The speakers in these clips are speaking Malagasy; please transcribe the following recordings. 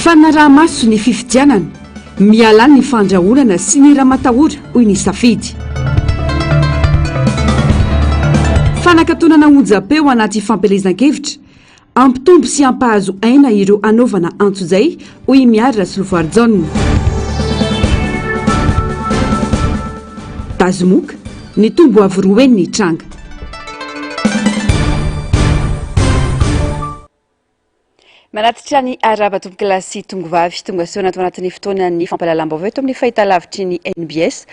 Fanaraha-maso ny fifidianana, mialà ny fandrahonana sy ny ramatahora, hoy ny safidy. Fanakatonana onjam-peo anaty fampielezan-kevitra, Hampitombo sy hampahazo aina ireo hanaovana antsojay, hoy i Miary Rasolofoarijaona. Tazomoka, nitombo avo roa heny ny tranga. Manatitra ny arahaba tompokolahy sy tongovavy tonga soa anato anatin'ny fotoanan'ny fampahalalam-baovao eto amin'ny fahitalavitry ny NBS.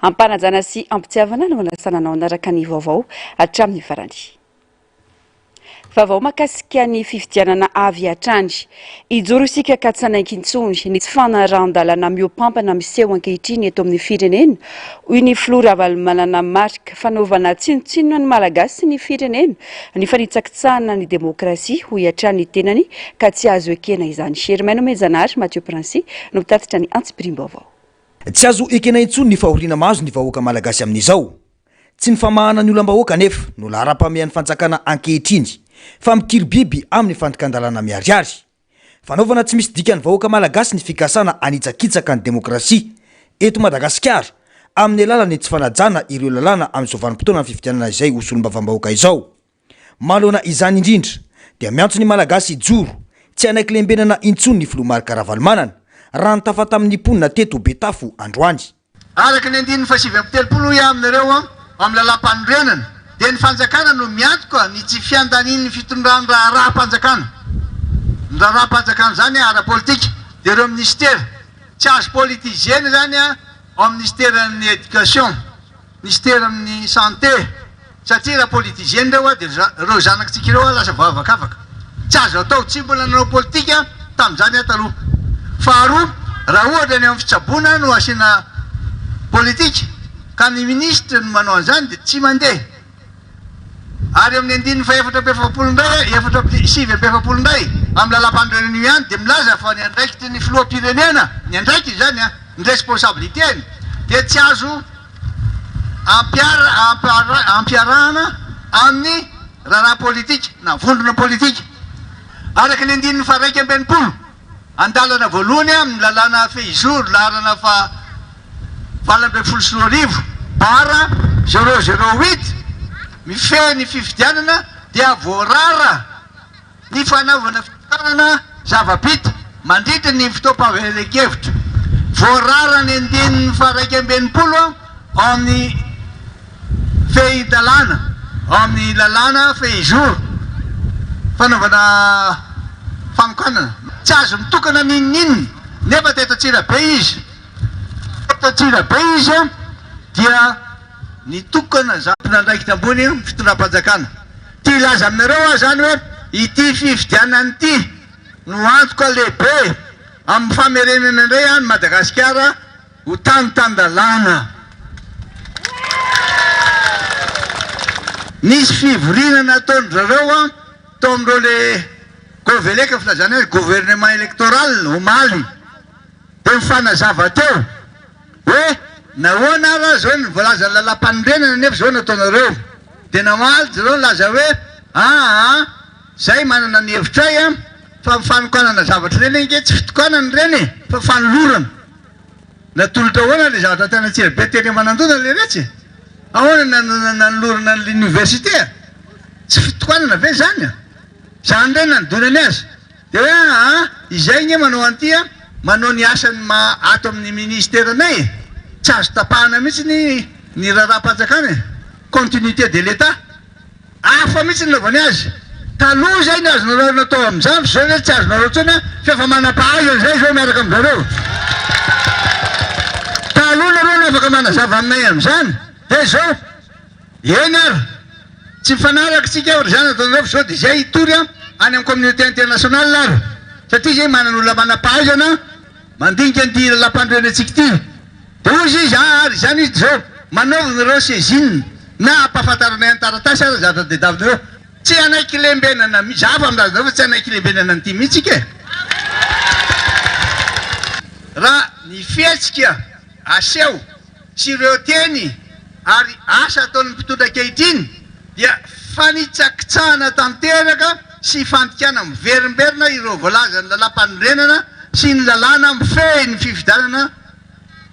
Ampanajana sy ampitiavana no anasana anao hanaraka ny vaovao hatramin'ny farany. Vaovao mahakasika ny fifidianana avy hatrany. Hijoro isika ka tsy hanaiky intsony ny tsy fanarahan-dalàna mihoampampana miseho ankehitriny eto amin'ny firenena, hoy ny filoha Ravalomanana Marc. Fanaovana tsinontsinona ny Malagasy sy ny firenena ny fanitsakitsahana ny demokrasia, hoy hatrany ny tenany, ka tsy azo ekena izany. Hermain Nomenjanahary Mathieu Princi no mitatitra ny antsipiriam-baovao. Tsy azo ekena intsony ny fahoriana mahazo ny vahoaka malagasy amin'izao. Tsy ny famahana ny olam-bahoaka anefa no laharam-pahamehan'ny fanjakana ankehitriny fa mikiribiby amin'ny fandikan-dalàna miharihary. Fanaovana tsy misy dikany vahoaka malagasy ny fikasana hanitsakitsaka ny demokrasia eto Madagasikara amin'ny alalan'ny tsy fanajana ireo lalàna amin'izao vanim-potoanan'ny fifidianana izay ho solombavambahoaka izao. Manoloana izany indrindra dia miantso ny Malagasy hijoro tsy hanaiky lembenana intsony ny filoha Marc Ravalomanana raha nitafa tamin'ny mponina teto Betafo androany. Araka ny andininy faha-39 hoy aho aminareo ao amin'ny lalàmpanorenana dia ny fanjakana no miantoka ny tsy fiandanian'ny fitondran-draharaham-panjakana. Ny raharaham-panjakana izany ara-politika dia ireo minisitera. Tsy azo politiser-na izany ao amin'ny minisiteran'ny Education. Minisiteran'ny santé satria raha politisiens ireo dia ireo zanakitsika ireo lasa voavakavaka. Tsy azo atao, tsy mbola nanao politika tamin'izany aho taloha. Faharoa, raha ohatra ny amin'ny fitsaboana no asiana politika ka ny minisitra no manao an'izany dia tsy mandeha. Ary amin'ny andininy faha-44 indray, 49 indray amin'ny lalàmpanorenana io ihany dia milaza fa ny andraikitry ny filoham-pirenena, ny andraikiny izany an, ny responsabilité-ny dia tsy azo ampiarahana amin'ny raharaha politika na vondrona politika. Araka ny andininy faha-61, andalana voalohany amin'ny lalàna fehizoro laharana faha 2018 barre zéro zéro huit mifehy ny fifidianana dia voarara ny fanaovana fitokanana zava-bita mandritra ny fotoam-pahavelon-kevitra. Voarara ny andininy faha-61 ao amin'ny fehin-dalàna, ao amin'ny lalàna fehizoro fanaovana fanokanana. Tsy azo mitokana n'inon'inona nefa teto Antsirabe izy. Teto Antsirabe izy dia nitokana tompon'andraikitra ambony fitondram-panjakana. Te hilaza aminareo aho izany hoe ity fifidianana ity no antoka lehibe amin'ny famerenana indray an'i Madagasikara ho tany tan-dalàna. Nisy fivoriana nataon-dry zareo tao amin'ireo le Govelec filazana azy, gouvernement électoral, omaly. Dia nifanazava teo hoe nahoana ara zao ny voalazan'ny lalàmpanorenana nefa zao nataonareo. Dia namaly zareo nilaza hoe aa zay manana ny hevitray an, fa ny fanokanana zavatra ireny ange tsy fitokanana ireny e, fa fanolorana. Natolotra ahoana le zavatra tany Antsirabe teny Manandona le retsy e? Ahoana no nanolorana an'le université a? Tsy fitokanana ve zany a? Zany ndray nanodonany azy. Dia hoe aa izay nge manao an'ity a, manao ny asany maha ato amin'ny ministeranay e, tsy azo tapahana mihitsy ny ny raharaham-panjakana e, continuité de l'Etat. Hafa mihitsy ny nanaovany azy. Taloha izay ny azonareo natao amin'izany fa izao izay tsy azonareo intsony a, fa efa manam-pahaizana izay izao miaraka amin'zareo. Taloha nareo no afaka manazava aminay amin'izany, dia izao. Eny ary, tsy mifanaraka isika eo ry zany ataonareo fa sao dia izay hitory any amin'ny communauté internationale ary satria izay manana olona manam-pahaizana mandinika an'ity lalam-panorenantsika ity. Dia hoy izy, aa ary izany izy dia izao, manaova nareo saisine na ampahafantaranay an-taratasy ary zavatra tadiavinareo. Tsy hanaiky lembenana mihitsy, za fa milaza anareo fa tsy hanaiky lembenana an'ity mihitsy ika e. Raha ny fihetsika aseho sy ireo teny ary asa ataon'ny mpitondra ankehitriny dia fanitsakitsahana tanteraka sy fandikana miverimberina ireo voalazan'ny lalàmpanorenana. sy ny lalàna mifehy ny fifidianana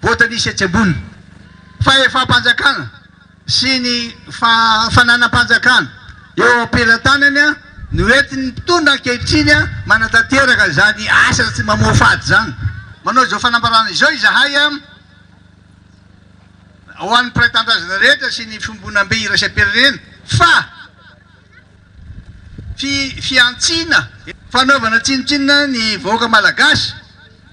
voatanisa etsy ambony. Fahefam-panjakana sy ny fananam-panjakana eo am-pelatanany no entin'ny mpitondra ankehitriny manatanteraka izany asa tsy mamoafady izany. Manao izao fanambarana izao izahay ho an'ny mpiray tanindrazana rehetra sy ny fiombonambe iraisam-pirenena fa fihantsiana, fanaovana tsinontsinona ny vahoaka malagasy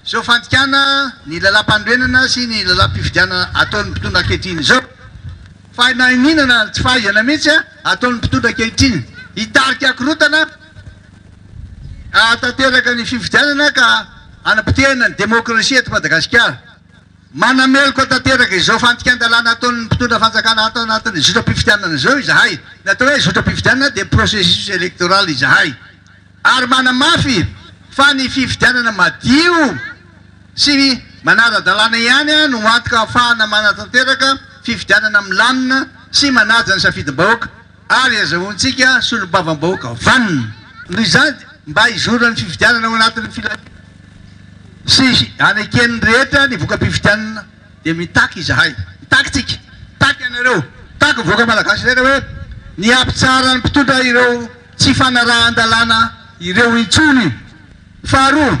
izao fandikana ny lalàmpanorenana sy ny lalàm-pifidianana ataon'ny mpitondra ankehitriny izao. Fahinahinina na tsy fahaizana mihitsy ataon'ny mpitondra ankehitriny hitarika korontana hahatanteraka ny fifidianana ka hanapotehana ny demokrasia eto Madagasikara. Manameloka tanteraka izao fandikan-dalàna ataon'ny mpitondra fanjakana ato anatin'ny zotram-pifidianana izao izahay. Ny atao hoe zotram-pifidianana dia processus électoral izahay. Ary manamafy fa ny fifidianana madio sy manara-dalàna ihany no antoka ahafahana manatanteraka fifidianana milamina sy manaja ny safidim-bahoaka. ary azahoantsika solombavambahoaka vanona. Noho izany, mba hizoran'ny fifidianana ao anatin'ny filaminana sy haneken'ny rehetra ny voka-pifidianana dia mitaky izahay, mitaky tsika, mitaky ianareo, mitaky ny vahoaka malagasy rehetra hoe ny hampitsaharan'ny mpitondra ireo tsy fanarahan-dalàna ireo intsony. Faharoa,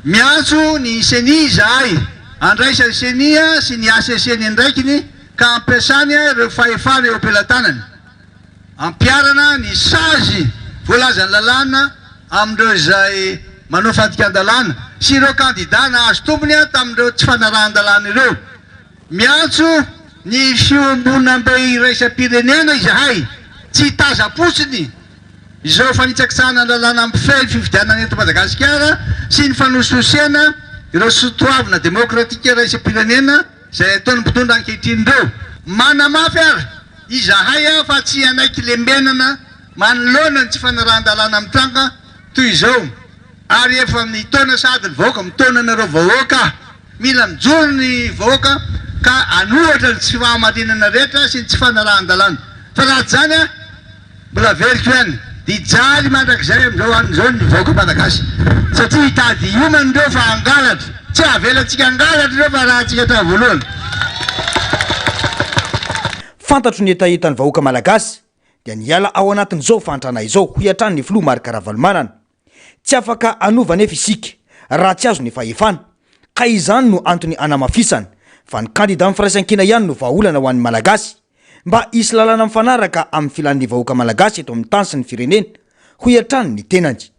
miantso ny Ceni izahay handraisan'ny Ceni sy ny hcc ny andraikiny ka hampiasany ireo fahefana eo am-pelatanany, hampiharana ny sazy voalazan'ny lalàna amin'ireo izay manao fandikan-dalàna sy ireo kandidà nahazo tombony tamin'ireo tsy fanarahan-dalàna ireo. Miantso ny fiombonambe iraisam-pirenena izahay tsy hitazam-potsiny izao fanitsakitsahana ny lalàna mifehy ny fifidianana eto Madagasikara sy ny fanosihosena ireo soatoavina demokratika iraisam-pirenena izay ataon'ny mpitondra ankehitriny ireo. Manamafy ary izahay fa tsy hanaiky lembenana manoloana ny tsy fanarahan-dalàna mitranga toy izao ary efa mitaona sahady ny vahoaka, mitaona anareo vahoaka. Mila mijoro ny vahoaka ka hanohatra ny tsy fahamarinana rehetra sy ny tsy fanarahan-dalàna. Fa raha tsy izany, mbola averiko ihany, dia hijaly mandrakizay amin'izao andro izao ny vahoaka malagasy. Satria hitady hiomana ireo fa hangalatra. Tsy havelantsika hangalatra ireo fa arahantsika hatramin'ny voalohany. Fantatro ny hetahetan'ny vahoaka malagasy dia ny hiala ao anatin'izao fahantrana izao, hoy hatrany ny filoha Marc Ravalomanana. Tsy afaka hanova anefa isika raha tsy azo ny fahefana, ka izany no antony hanamafisana fa ny kandidan'ny Firaisankina ihany no vahaolana ho an'ny Malagasy, mba hisy lalana mifanaraka amin'ny filan'ny vahoaka Malagasy eto amin'ny tany sy ny firenena, hoy hatrany ny tenany.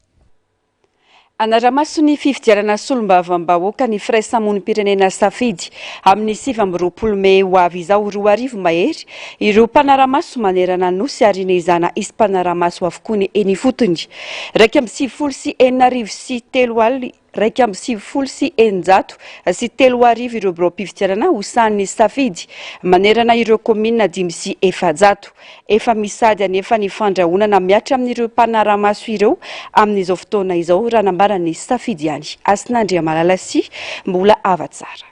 Hanara-maso ny fifidianana solombavambahoaka ny firaisamonim-pirenena Safidy amin'ny 29 mey ho avy izao 2000 mahery ireo mpanara-maso manerana ny Nosy ary nezahana hisy mpanara-maso avokoa ny eny ifotony. 691 691 ireo biraom-pifidianana ho sahanin'ny Safidy manerana ireo kaominina 405. Efa misy sahady anefa ny fandrahonana mihatra amin'ireo mpanara-maso ireo amin'izao fotoana izao raha nambaran'ny Safidy ihany. Hasina Andriamalala sy Mbola Havatsara.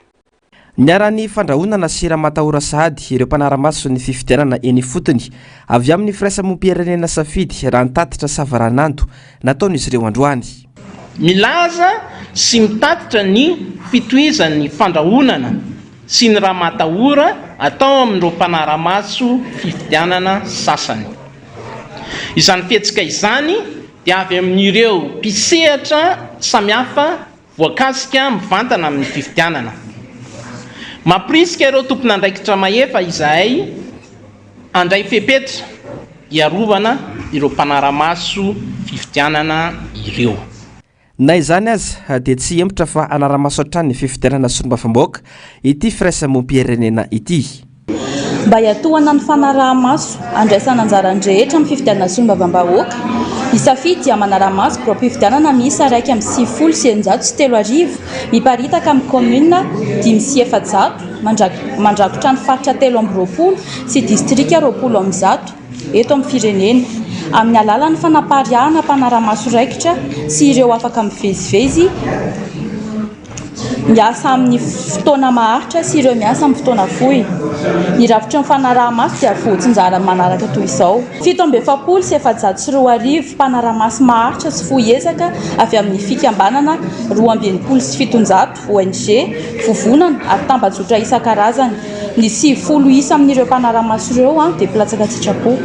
Niharan'ny fandrahonana sy ramatahora sahady ireo mpanara-maso ny fifidianana eny ifotony avy amin'ny firaisamoam-pirenena Safidy raha ny tatitra savaranando nataon'izy ireo androany. Milaza sy mitatitra ny fitohizan'ny fandrahonana sy ny ramatahora atao amin'ireo mpanara-maso fifidianana sasany. Izany fihetsika izany dia avy amin'ireo mpisehatra samihafa Voakasika mivantana amin'ny fifidianana. Mampirisika ireo tompon'andraikitra mahefa izahay handray fepetra hiarovana ireo mpanara-maso fifidianana ireo. Na izany aza dia tsy hihemotra fa hanara-maso hatrany ny fifidianana solombavambahoaka ity firaisamoam-pirenena ity. Mba hiantohana ny fanaraha-maso handraisana anjara ny rehetra amin'ny fifidianana solombavambahoaka, ny Safidy dia manara-maso biraom-pifidianana miisa 691 miparitaka amin'ny kaominina 405 mandrakotra ny faritra 23 sy distrika 120 eto amin'ny firenena, amin'ny alalan'ny fanapariahana mpanara-maso raikitra sy ireo afaka mivezivezy. miasa amin'ny fotoana maharitra sy ireo miasa amin'ny fotoana fohy. Ny rafitry ny fanaraha-maso dia voatsinjara manaraka toy izao. 2447 mpanara-maso maharitra sy fohy ezaka avy amin'ny fikambanana 762, ONG, vovonana ary tambajotra isan-karazany. Ny 90 isa amin'ireo mpanara-maso ireo dia mpilatsaka an-tsitrapo.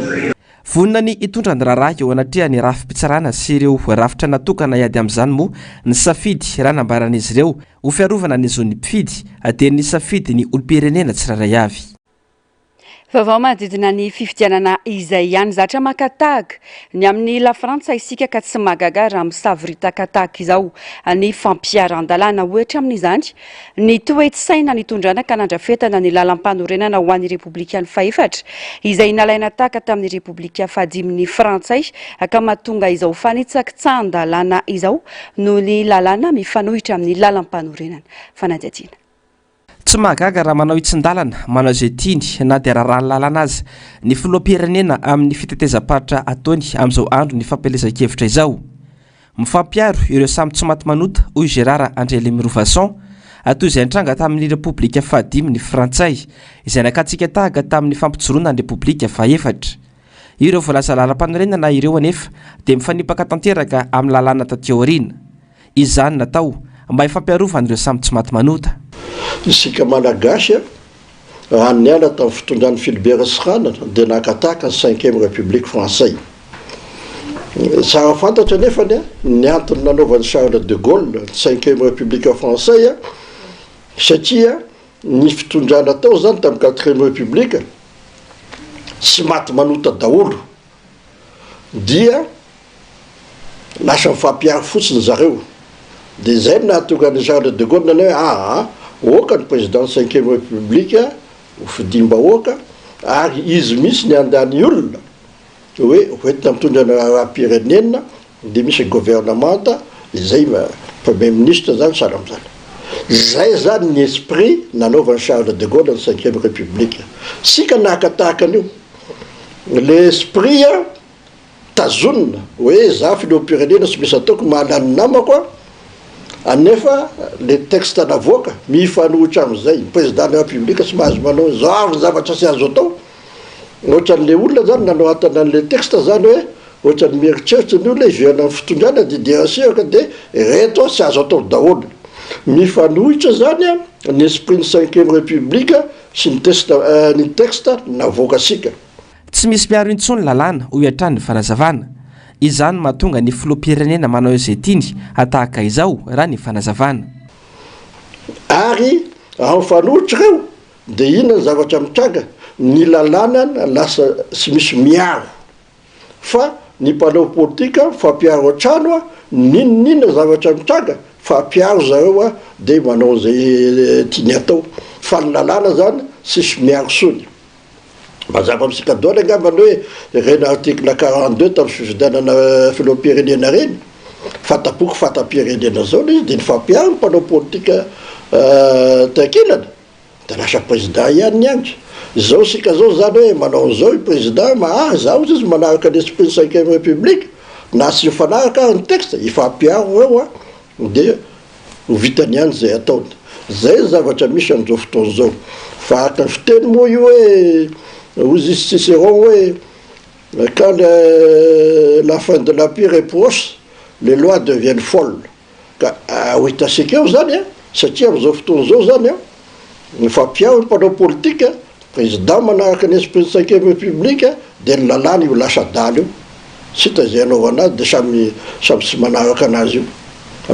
Vonona ny hitondra ny raharaha eo anatrehan'ny rafi-pitsarana sy ireo rafitra natokana hiady amin'izany moa ny safidy raha nambaran'izy ireo ho fiarovana ny zon'ny mpifidy dia ny safidy ny olom-pirenena tsirairay avy. Vaovao manodidina ny fifidianana izay ihany. Zatra maka tahaka ny amin'ny Lafrantsa isika ka tsy mahagaga raha misavoritaka tahaka izao ny fampiharan-dalàna. Ohatra amin'izany ny toe-tsaina nitondrana ka nandrafetana ny lalampanorenana ho an'ny Repoblikan'ny fahefatra izay nalaina tahaka tamin'ny Repoblika fahadimin'ny Frantsay ka mahatonga izao fanitsakitsahan-dalàna izao noho ny lalàna mifanohitra amin'ny lalampanorenana. Fanadihadiana. Tsy mahagaga raha manao hitsin-dalana, manao izay tiany na dia raràn'ny lalàna aza ny filoham-pirenena amin'ny fitetezam-paritra ataony amin'izao andron'ny fampielezan-kevitra izao. Mifampiaro ireo samy tsy maty manota, hoy Gérard Andrialimirovason, toy izay nitranga tamin'ny Repoblika fahadimy ny Frantsay, izay nakantsika tahaka tamin'ny fampijoroana ny Repoblika fahefatra. Ireo voalaza lalam-panorenana ireo anefa dia mifanipaka tanteraka amin'ny lalàna taty aoriana. Izany natao mba hifampiarovan'ireo samy tsy maty manota. Isika Malagasy raha niala tamin'ny fitondran'i Philibert Tsiranana dia naka tahaka ny cinquième république frantsay. Tsara fantatra anefa ny antony nanaovan'i Charles de Gaulle ny cinquième république frantsay satria ny fitondrana tao zany tamin'ny quatrième république tsy maty manota daholo dia lasa mifampiaro fotsiny zareo. Dia izay no nahatonga an'i Charles de Gaulle nanao hoe aa aoka ny président ny cinquième république ho fidiam-bahoaka ary izy mihitsy ny handany olona hoe hoentina mitondra ny raharaham-pirenena dia misy governemanta izay premier ministre zany sahala amin'izany. Izay zany ny esprit nanaovan'i Charles de Gaulle ny cinquième république. Isika naka tahaka an'io. Le esprit tazonina hoe za filoham-pirenena tsy misy ataoko mahalany ny namako aho anefa le texte navoaka mifanohitra amin'izay, ny président de la république tsy mahazo manao izao ary ny zavatra tsy azo atao, ohatran'le olona zany nanoratana an'le texte zany hoe ohatran'ny mieritreritra ny olona hiverina amin'ny fitondrana Didier Ratsiraka de ireto tsy azo atao daholo, mifanohitra zany ny esprit ny cinquième république sy ny teste ny texte navoakasika. Tsy misy miaro intsony lalàna, hoy hatrany ny fanazavana. Izany no mahatonga ny filoham-pirenena manao izay tiany hatahaka izao, raha ny fanazavana. Ary raha mifanohitra ireo dia inona ny zavatra mitranga? Ny lalàna lasa tsy misy miaro fa ny mpanao politika mifampiaro an-trano n'inon'inona zavatra mitranga fa mpiaro zareo a dia manao an'izay tiany atao fa ny lalàna zany tsisy miaro tsony. Mazava amintsika daholo angamba ny hoe ireny article 42 tamin'ny fifidianana filoham-pirenena ireny, fanta-poko fanta-pirenena zao ilay izy dia nifampiaro ny mpanao politika tankilany dia lasa président ihany ny andry. Izao isika zao zany hoe manao an'izao i président maha zaho izy manaraka ny esprit ny cinquième république na tsy mifanaraka ary ny texte, hifampiaro ireo a dia ho vitany ihany izay ataony. Izay ny zavatra misy amin'izao fotoana izao. Fa araka ny fiteny moa io hoe, hoy izy Cicéron hoe, quand la fin de l'empire est proche, les lois deviennent folles. Ka ho hitantsika eo izany an, satria amin'izao fotoana izao izany an, mifampiaro ny mpanao politika, président manaraka ny esprit ny cinquième république, dia ny lalàna io lasa adala io. Tsy hita izay hanaovana azy dia samy samy tsy manaraka anazy io.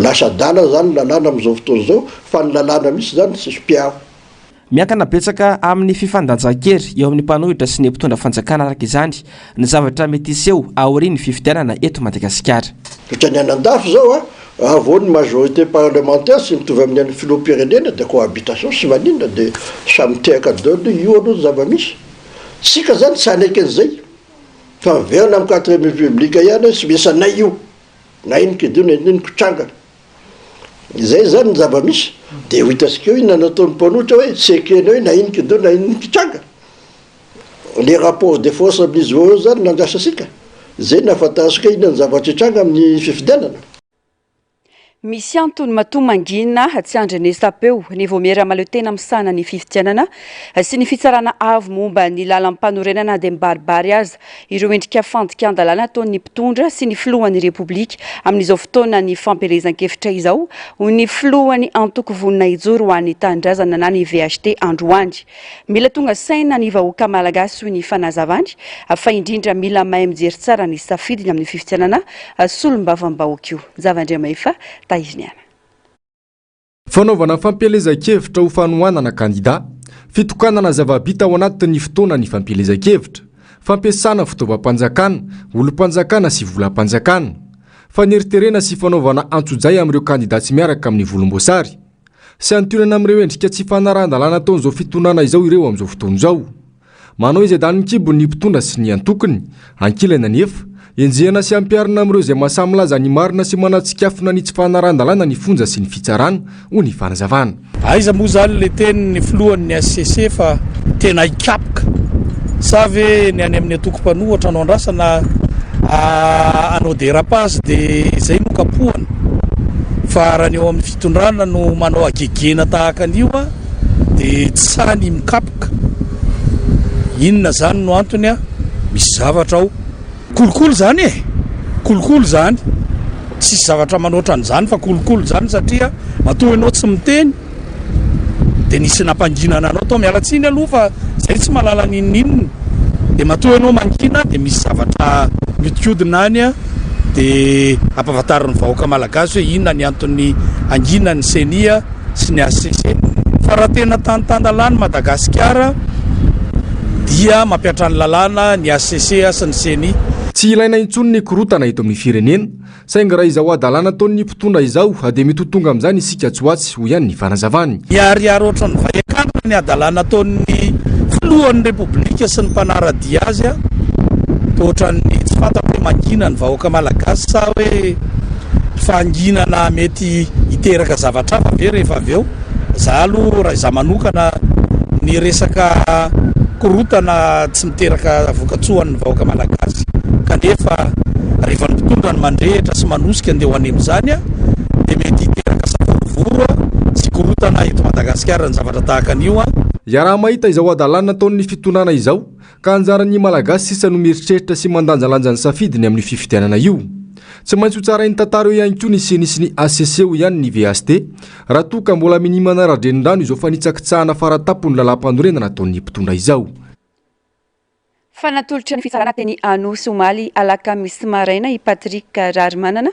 Lasa adala izany ny lalàna amin'izao fotoana izao fa ny lalàna mihitsy izany tsisy mpiaro. Miankina betsaka amin'ny fifandanjan-kery eo amin'ny mpanohitra sy ny mpitondra fanjakana araka izany ny zavatra mety hiseho aorian'ny fifidianana eto Madagasikara. Ohatran'ny any andafy izao a, raha vao ny majorité parlementaire tsy mitovy amin'ny an'ny filoham-pirenena dia cohabitation tsy maninona dia samy mitehaka daholo, io aloha ny zava-misy. Tsika izany tsy hanaiky an'izay. Fa miverina amin'ny quatrième république ihany hoe tsy misy anay io, na inon-kidio na inon-kitrangana. Izay izany ny zava-misy. Dia ho hitantsika eo inona no ataon'ny mpanohitra hoe tsy ekena eo na inon-kidio na inon-kitranga. Le rapport de force amin'izy ireo eo izany no andrasantsika. Izay no ahafantarantsika hoe inona ny zavatra hitranga amin'ny fifidianana. Misy antony matoa mangina tsy andrenesam-peo ny Vaomiera Mahaleo-tena misahana ny fifidianana sy ny Fitsarana Avo momba ny Lalampanorenana dia mibaribary aza ireo endrika fandikan-dalàna ataon'ny mpitondra sy ny filohan'ny Repoblika amin'izao fotoanan'ny fampielezan-kevitra izao, hoy ny filohan'ny antoko Vonona Hijoro ho an'ny Tanindrazana na ny VHT androany. Mila tonga saina ny vahoaka malagasy hoy ny fanazavany fa indrindra mila mahay mijery tsara ny safidiny amin'ny fifidianana solombavambahoaka io. Njavandriamahefa Tahiriniana. Fanaovana fampielezan-kevitra ho fanohanana kandida, fitokanana zava-bita ao anatin'ny fotoanan'ny fampielezan-kevitra, fampiasana fitaovam-panjakana, olom-panjakana sy volam-panjakana, faneriterena sy fanaovana antsojay amin'ireo kandida tsy miaraka amin'ny volomboasary, sy antionana amin'ireo endrika tsy fanarahan-dalàna ataon'izao fitondrana izao ireo amin'izao fotoana izao. Manao izay danin'ny kibony ny mpitondra sy ny antokony. Ankilany anefa, enjehina sy ampiharina amin'ireo izay mahasahy milaza ny marina sy manatsikafona ny tsy fanarahan-dalàna ny fonja sy ny fitsarana, hoy ny fanazavana. Aiza moa izany ilay tenin'ny filohan'ny HCC fa tena hikapoka? Sa ve ny any amin'ny antoko mpanohatra no andrasana hanao dérapage dia izay no kapohana? Fa raha ny eo amin'ny fitondrana no manao hagegena tahaka an'io dia tsy sahy ny mikapoka. Inona izany no antony a? Misy zavatra ao. Kolikoly izany e! Kolikoly izany. Tsisy zavatra manoatra an'izany fa kolikoly izany satria matoa ianao tsy miteny dia nisy nampanginana anao tao. Miala tsiny aloha fa izay tsy mahalala n'inon'inona. Dia matoa ianao mangina dia misy zavatra mihodinkodina any dia ampahafantarin'ny vahoaka malagasy hoe inona ny antony hanginan'ny ceni. sy ny HCC fa raha tena tany tan-dalàna Madagasikara dia mampiatra ny lalàna ny HCC sy ny ceni. Tsy ilaina intsony ny korontana eto amin'ny firenena, saingy raha izao hadalana ataon'ny mpitondra izao dia mety ho tonga amin'izany isika atsy ho atsy, hoy ihany ny fanazavany. Miharihary ohatran'ny vay an-kandrina ny hadalana ataon'ny filohan'ny Repoblika sy ny mpanara-dia azy, toa ohatran'ny tsy fantatra hoe mangina ny vahoaka malagasy sa hoe fahanginana mety hiteraka zavatra hafa ve rehefa avy eo? Za aloha raha izaho manokana ny resaka korotana tsy miteraka vokatsoa ho an'ny vahoaka malagasy kanefa rehefa ny mpitondra no mandrehitra sy manosika andeha ho any amin'izany dia mety hiteraka savorovoro sy korotana eto Madagasikara ny zavatra tahaka an'io. Iaraha-mahita izao hadalana ataon'ny fitondrana izao Ka anjaran'ny Malagasy sisa no mieritreritra sy mandanjalanja ny safidiny amin'io fifidianana io. Tsy maintsy ho tsarain'ny tantara eo ihany koa ny ceni sy ny HCC hoy ihany ny VHT, raha toa ka mbola minia manara-drenirano izao fanitsakitsahana faratapony lalàmpanorenana ataon'ny mpitondra izao. Fa natolotra ny fitsarana teny Anosy omaly alakamisy maraina i Patrick Raharimanana,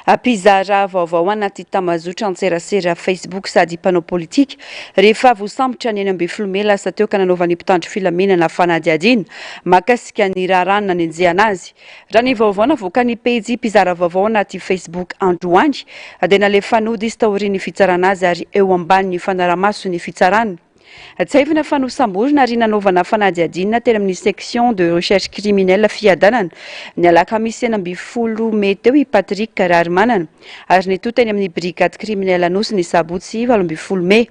mpizara vaovao anaty tambazotra antserasera Facebook sady mpanao politika, rehefa voasambotra ny 16 mey lasa teo ka nanaovan'ny mpitandro filaminana fanadihadiana mahakasika ny raharaha nanenjehana azy. Raha ny vaovao navoakan'ny pejy mpizara vaovao anaty Facebook androany dia nalefa nody izy taorian'ny fitsarana azy ary eo ambanin'ny fanaraha-mason'ny fitsarana. Tsiahivina fa nosamborina ary nanaovana fanadihadiana teny amin'ny section de recherche criminelle Fiadanana ny alakamisy 16 mey teo i Patrick Raharimanana ary nitohy teny amin'ny brigade criminelle Anosy ny sabotsy 18 mey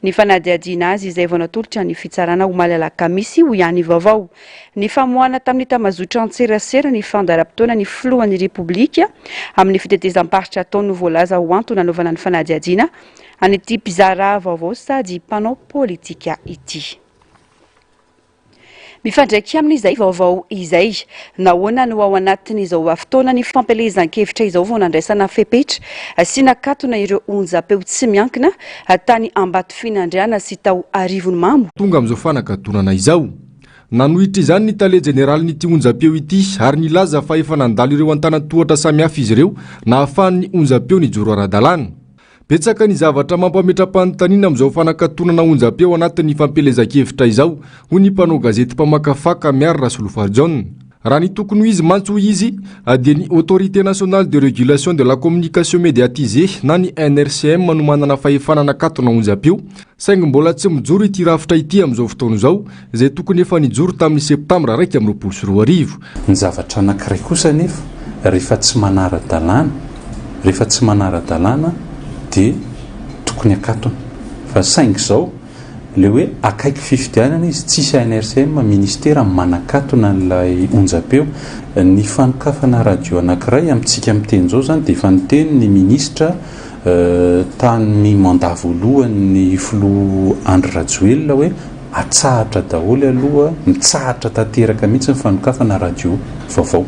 ny fanadihadiana azy izay vao natolotra ny fitsarana omaly alakamisy, hoy ihany vaovao. Ny famoahana tamin'ny tambazotran-tserasera ny fandaharam-potoana ny filohan'ny Repoblika amin'ny fitetezam-paritra ataony no voalaza ho antony nanaovana ny fanadihadiana an'ity mpizara vaovao sady mpanao politika ity. Mifandraika amin'izay vaovao izay, nahoana no ao anatin'izao fotoanan'ny fampielezan-kevitra izao vao nandraisana fepetra sy nakatona ireo onjam-peo tsy miankina tany Ambatofinandriana sy tao Arivonimamo? Tonga amin'izao fanakatonana izao. Nanohitra izany ny tale jeneralin'ity onjam-peo ity ary nilaza fa efa nandalo ireo antanan-tohatra samihafa izy ireo nahafahan'ny onjam-peo nijoro ara-dalàna. Betsaka ny zavatra mampametra-panontaniana amin'izao fanakatonana onjam-peo anatin'ny fampielezan-kevitra izao, hoy ny mpanao gazety mpamakafaka Miary Rasolofarjaona. Raha ny tokony ho izy mantsy hoy izy dia ny Autorité Nationale de Régulation de la Communication Médiatisée na ny NRCM no manana fahefana hanakatona onjam-peo, saingy mbola tsy mijoro ity rafitra ity amin'izao fotoana izao, izay tokony efa nijoro tamin'ny septambra 2021. Ny zavatra anankiray kosa anefa, rehefa tsy manara-dalàna, rehefa tsy manara-dalàna dia tokony akatona. Fa saingy izao, ilay hoe akaiky fifidianana izy, tsisy ANRCM, ministera, manakatona an'ilay onjam-peo. Ny fanokafana radio anankiray, amintsika miteny izao izany dia efa niteny ny ministra. Tamin'ny mandat voalohany ny filoha Andry Rajoelina hoe atsahatra daholo aloha, mitsahatra tanteraka mihitsy ny fanokafana radio vaovao.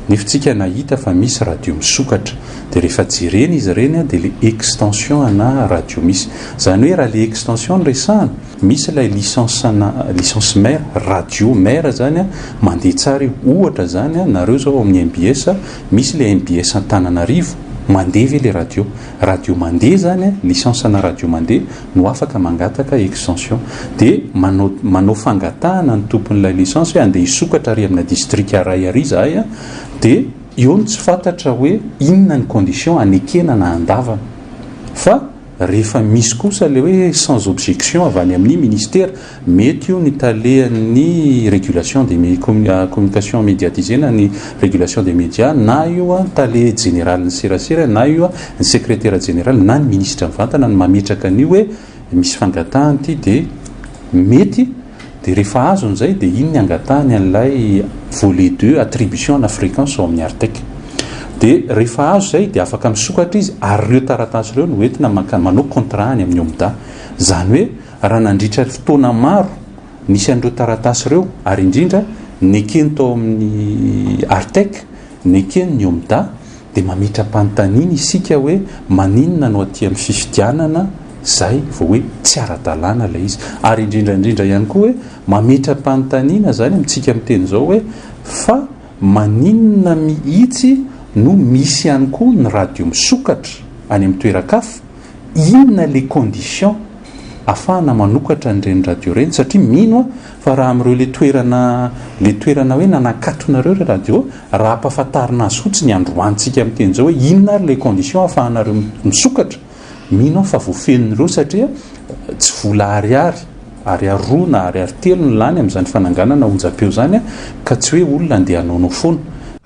Nefa tsika nahita fa misy radio misokatra. Dia rehefa jerena izy ireny dia ilay extension ana radio misy. Izany hoe raha ilay extension no resahana, misy ilay licence ana licence mère, radio mère izany mandeha tsara io. Ohatra izany nareo izao ao amin'ny mbs, misy ilay mbs Antananarivo, mandeha ve ilay radio? Radio mandeha izany, licence ana radio mandeha no afaka mangataka extension. Dia manao manao fangatahana ny tompon'ilay licence hoe andeha hisokatra ary amina distrika iray ary izahay an, dia eo no tsy fantatra hoe inona ny condition hanekena na handavana. Fa rehefa misy kosa ilay hoe sans objection avy any amin'ny ministera, Mety io ny talehan'ny régulation des communication médiatisée na ny régulation des médias na io tale jeneralin'ny serasera na io ny sekretera jeneraly na ny minisitra mivantana no mametraka an'io hoe misy fangatahana ity dia mety dia rehefa azony izay dia iny ny angatahany an'ilay volet deux attribution ana fréquence ao amin'ny Artec dia rehefa azo izay dia afaka misokatra izy ary ireo taratasy ireo no entina maka manao contrat any amin'ny OMDA izany hoe Raha nandritra fotoana maro nisy an'ireo taratasy ireo ary indrindra nekeny tao amin'ny Artec, nekeny ny OMDA, dia mametra-panontaniana isika hoe maninona no aty amin'ny fifidianana izay vao hoe tsy ara-dalàna ilay izy. Ary indrindra indrindra ihany koa hoe mametra-panontaniana izany amintsika miteny izao hoe fa maninona mihitsy no misy ihany koa ny radio misokatra any amin'ny toeran-kafa Inona le condition afahana manokatra an'ireny radio ireny satria mino aho fa raha amin'ireo le toerana le toerana hoe nanakatonareo re radio raha ampafantarina azy fotsiny androantsika miteny izao hoe inona ary le condition afahanareo misokatra mino aho fa voafenin'ireo satria tsy vola ariary ariary roa na ariary telo ny lany amin'izany fananganana onjam-peo izany ka tsy hoe olona andeha hanaonao foana.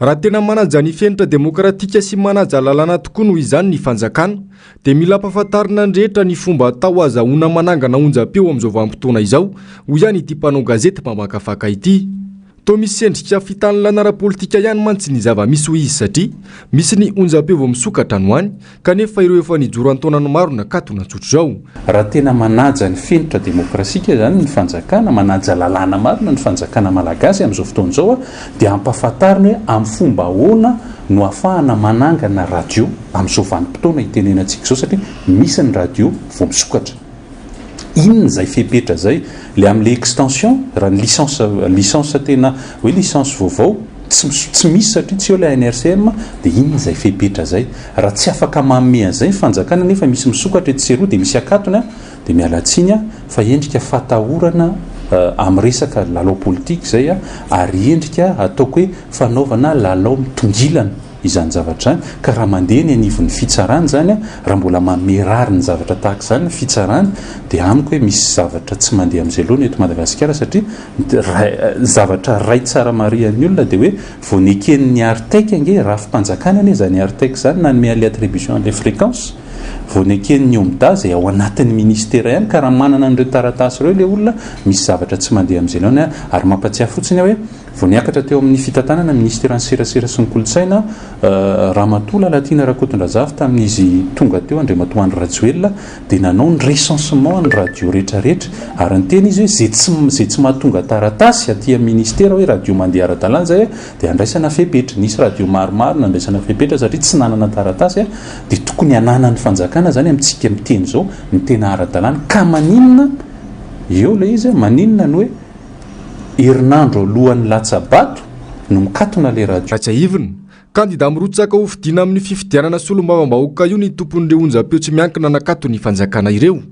Raha tena manaja ny fenitra demokratika sy manaja lalàna tokoa noho izany ny fanjakana dia mila ampahafantarina ny rehetra ny fomba atao ahazahoana manangana onjam-peo amin'izao vanim-potoana izao, hoy ihany ity mpanao gazety mpamakafaka ity. Toa misy endrika fitanilana ara-politika ihany mantsy ny zava-misy hoy izy satria misy ny onjam-peo vao misokatra any ho any kanefa ireo efa nijoro an-taonany maro nakatona tsotr'izao. Raha tena manaja ny fenitra demokrasika izany ny fanjakana, manaja lalàna marina ny fanjakana malagasy amin'izao fotoana izao dia ampahafantariny hoe amin'ny fomba ahoana no ahafahana manangana radio amin'izao vanim-potoana itenenantsika izao satria misy ny radio vao misokatra. Inona izay fepetra izay? Ilay amin'ilay extension, raha ny licence, licence tena hoe licence vaovao, tsy tsy misy satria tsy eo ilay ANRCM, dia inona izay fepetra izay? Raha tsy afaka manome an'izay ny fanjakana nefa misy misokatra etsy sy eroa dia misy akatony an, dia miala tsiny aho fa endrika fatahorana amin'ny resaka lalao politika izay an, ary endrika ataoko hoe fanaovana lalao mitongilana. izany zavatra izany, ka raha mandeha eny anivon'ny fitsarana izany, raha mbola manome rariny zavatra tahaka izany ny fitsarana, dia amiko hoe misy zavatra tsy mandeha amin'izay loha ny eto Madagasikara satria ny zavatra ray tsara marihan'ny olona dia hoe vao neken'ny Artec ange, rafi-panjakana anie izany Artec izany nanome an'ilay attribution an'ilay fréquence, vao neken'ny OMDA izay ao anatin'ny ministera ihany, ka raha manana an'ireo taratasy ireo ilay olona, misy zavatra tsy mandeha amin'izay laona, ary mampatsiahy fotsiny aho hoe. Vao niakatra teo amin'ny fitantanana ny Minisiteran'ny Serasera sy ny Kolontsaina, Ramatoa Lalatiana Rakotondrazafy tamin'izy tonga teo Andriamatoa Andry Rajoelina dia nanao ny recensement ny radio rehetrarehetra ary niteny izy hoe izay tsy izay tsy mahatonga taratasy aty amin'ny Ministera hoe radio mandeha ara-dalàna izay dia andraisana fepetra. Nisy radio maromaro nandraisana fepetra satria tsy nanana taratasy dia tokony hananan'ny fanjakana izany amintsika miteny izao ny tena ara-dalàna ka maninona eo ilay izy maninona ny hoe Herinandro alohan'ny latsa-bato no mikatona ilay radio. Raha tsiahivina, kandida mirotsaka ho fidiana amin'ny fifidianana solombavambahoaka io ny tompon'ireo onjam-peo tsy miankina nakaton'ny fanjakana ireo.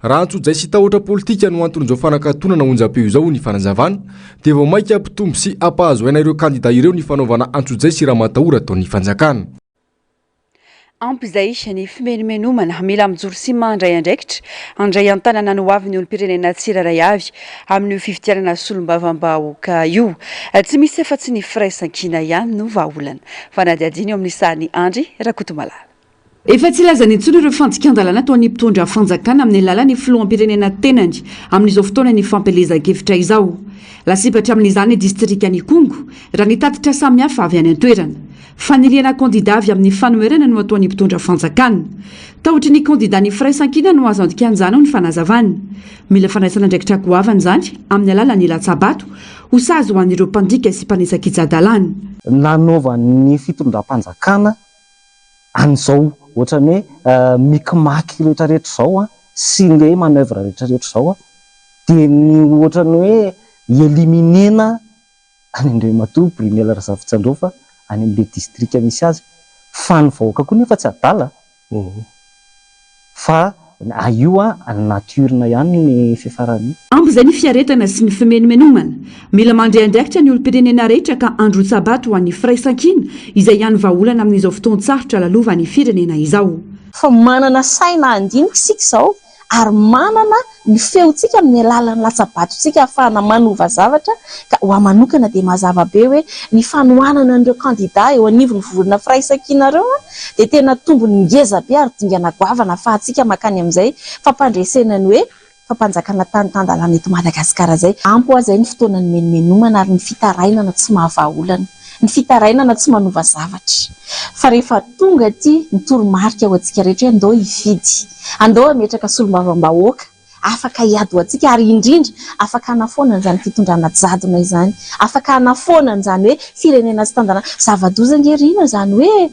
Raha antsojay sy tahotra politika no anton'izao fanakatonana onjam-peo izao hoy ny fanazavana, dia vao mainka hampitombo sy hampahazo aina ireo kandida ireo ny fanaovana antsojay sy ramatahora ataon'ny fanjakana. Ampy izay ny fimenomenomana, mila mijoro sy mandray andraikitra, handray an-tanana ny hoavin'ny olom-pirenena tsirairay avy amin'io fifidianana solombavambahoaka io. Tsy misy afa-tsy ny firaisankina ihany no vahaolana. Fanadihadiana eo amin'ny sahan'i Andry Rakotomalala. Efa tsy lazany intsony ireo fandikan-dalàna ataon'ny mpitondra fanjakana amin'ny alalan'ny filoham-pirenena tenany amin'izao fotoanan'ny fampielezan-kevitra izao. Lasibatra amin'izany ny distrikan'Ikongo, raha ny tatitra samihafa avy any an-toerana. Fanilihana kandida avy amin'ny fanoherana no ataon'ny mpitondra fanjakana. Tahotry ny kandidan'ny Firaisankina no azo andikana izany, hoy ny fanazavana. Mila fandraisana andraikitra goavana izany amin'ny alalan'ny latsa-bato ho sazy ho an'ireo mpandika sy mpanitsakitsa-dalàna. Nanaovan'ny fitondram-panjakana an'izao ohatran'ny hoe micmac rehetrarehetra izao sy ny hoe manoeuvre rehetrarehetra izao dia ny ohatran'ny hoe hi-eliminer-na an'i Andriamatoa Brunelle Razafintsandrofa any amin'ilay distrika misy azy fa ny vahoaka koa nefa tsy adala fa io nature-na ihany ny fiafaran'io. Ampy izay ny fiaretana sy ny fimenomenomana. Mila mandray andraikitra ny olom-pirenena rehetra ka handrotsa-bato ho an'ny firaisankina izay hany vahaolana amin'izao fotoan-tsarotra lalovan'ny firenena izao. Fa manana saina handinika isika izao ary manana ny feontsika amin'ny alalan'ny latsa-batontsika ahafahana manova zavatra ka ho ahy manokana dia mazava be hoe ny fanohanana an'ireo kandida eo anivon'ny vovonana firaisankina ireo dia tena tombony ngeza be ary dingana goavana ahafahantsika mankany amin'izay fampandresena ny hoe fampanjakana tany tan-dalàna eto Madagasikara izay. Ampy ho ahy izay ny fotoana nimenomenomana ary ny fitarainana tsy mahavaha olana. Ny fitarainana tsy manova zavatra. Fa rehefa tonga aty ny toromarika ho antsika rehetra hoe andao hifidy, andao hametraka solombavambahoaka afaka hiady ho antsika ary indrindra afaka hanafoana an'izany fitondrana jadona izany, afaka hanafoana an'izany hoe firenena tsy tan-dalàna. Zava-doza ange ry inona izany hoe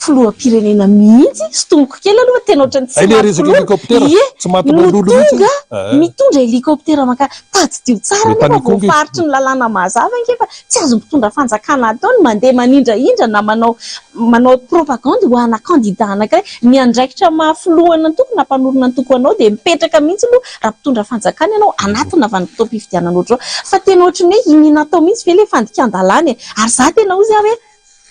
filoham-pirenena mihitsy, sintomiko kely aloha tena ohatran'ny tsy Hay le maty resaka filohana, hélicoptère, ie, tsy maty no lololo mihitsy tonga eh. mitondra hélicoptère mankany, tadidio tsara Le aloha tany fa Ikongo izy. voafaritry ny lalàna mazava ange fa tsy azon'ny mpitondra fanjakana atao ny mandeha manindrahindra na manao manao propagande ho ana candidat anankiray, ny andraikitra maha filohan'antoko na mpanorina antoko anao dia mipetraka mihitsy aloha raha mpitondra fanjakana ianao anatina vanim-potoam-pifidianana ohatr'izao, fa tena ohatran'ny hoe iniana atao mihitsy ve le fandikan-dalàna e, ary za tena hozy aho hoe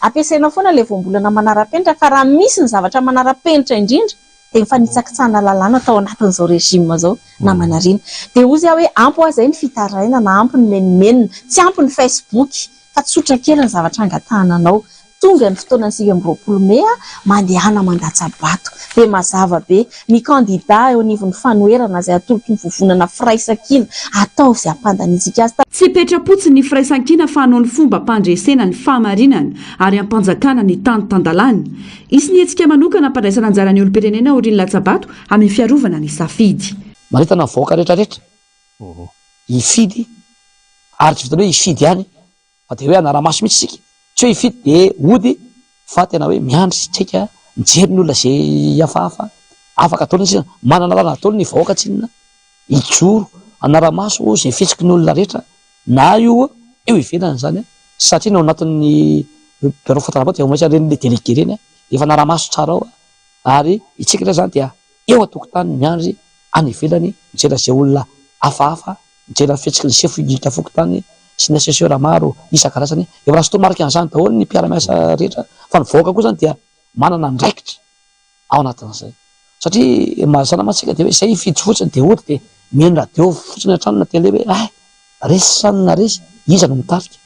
Ampiasaina foana ilay voambolana manara-penitra fa raha misy ny zavatra manara-penitra indrindra dia ny fanitsakitsahana lalàna tao anatin'izao régime izao namana Rina. Dia hozy aho hoe ampy hoa izay ny fitarainana, ampy ny menomenona, tsy ampy ny facebook fa tsotra kely ny zavatra angatahana anao. Tonga ny fotoanan'ny 29 mey, mandehana mandatsa-bato. Dia mazava be. Ny kandida eo anivon'ny fanoherana izay atolotry ny vovonana Firaisankina, ataovy izay hampandaniantsika azy. Tsy hipetra-potsiny ny Firaisankina fa hanao ny fomba hampandresena ny fahamarinana ary hampanjakana ny tany tan-dalàna. Hisy ny hetsika manokana hampandraisana anjara ny olom-pirenena aorian'ny latsa-bato amin'ny fiarovana ny safidy. Manentana ny vahoaka rehetrarehetra hifidy ary tsy vitan'ny hoe hifidy ihany fa dia hoe hanara-maso mihitsy isika, tsy hoe hifidy dia hody fa tena hoe miandry isika mijery ny olona izay hafahafa, afaka daholo ny manana lalana daholo ny vahoaka tsinona hijoro hanara-maso izay fihetsiky ny olona rehetra na io eo ivelany izany satria ny ao anatin'ny birao fantaram-bato dia maintsy ireny le délégué ireny efa hanara-maso tsara ao ary isika indray izany dia eo an-tokotany miandry any ivelany mijery izay olona hafahafa Mijery ny fihetsiky ny sefo indrindra fokontany sy ny assesseur maro isan-karazany. Efa nahazo toromarika an'izany daholo ny mpiara-miasa rehetra fa ny vahoaka koa izany dia manana andraikitra ao anatin'izay. Satria mahazatra mantsy isika dia hoe izay hifidy fotsiny dia hody dia mihaino radio fotsiny an-trano na télé hoe hay resy sa na resy, iza no mitarika.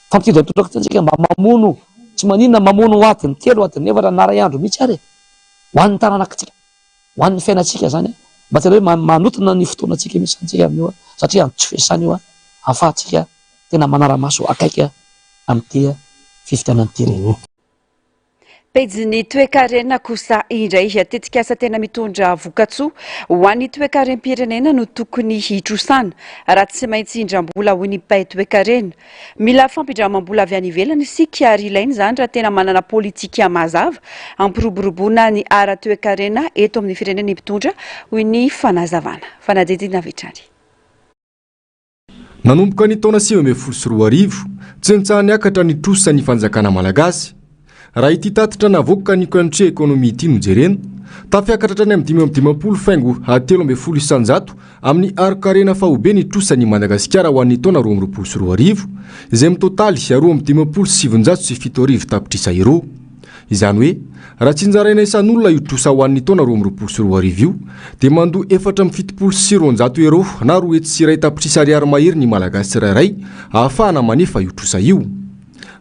Fa mitondra ny tondrak'iteny isika mba mamono, tsy maninona mamono adiny telo, adiny efatra na iray andro mihitsy ary e, ho an'ny taranakitsika. Ho an'ny fiainantsika izany, mba tena hoe manotona ny fotoanantsika mihitsy izany isika amin'io, satria andro fiasana io, ahafahantsika tena manara-maso akaiky amin'ity fifidianana ity re. Pejin'ny toekarena kosa indray, tetikasa tena mitondra vokatsoa ho an'ny toekarem-pirenena no tokony hitrosana raha tsy maintsy hindram-bola hoy ny mpahay toekarena. Mila fampindramam-bola avy any ivelany isika ary ilaina izany raha tena manana politika mazava hampiroboroboana ny ara-toekarena eto amin'ny firenena ny mpitondra, hoy ny fanazavana. Fanadihadiana avy hatrany. Nanomboka ny taona 2019, tsy nitsaha-niakatra ny trosa ny fanjakana malagasy. Raha ity tatitra navoakan'ny Country Economy ity no jerena, tafiakatra hatrany amin'ny 55 faingo 13% amin'ny harin-karena faobe ny trosan'i Madagasikara ho an'ny taona 2022, izay mitotaly 1952 tapitrisa euros. Izany hoe, raha tsinjaraina isan'olona io trosa ho an'ny taona 2022 io, dia mandoa 274 euros na 201 tapitrisa ariary mahery ny Malagasy tsirairay ahafahana manefa io trosa io.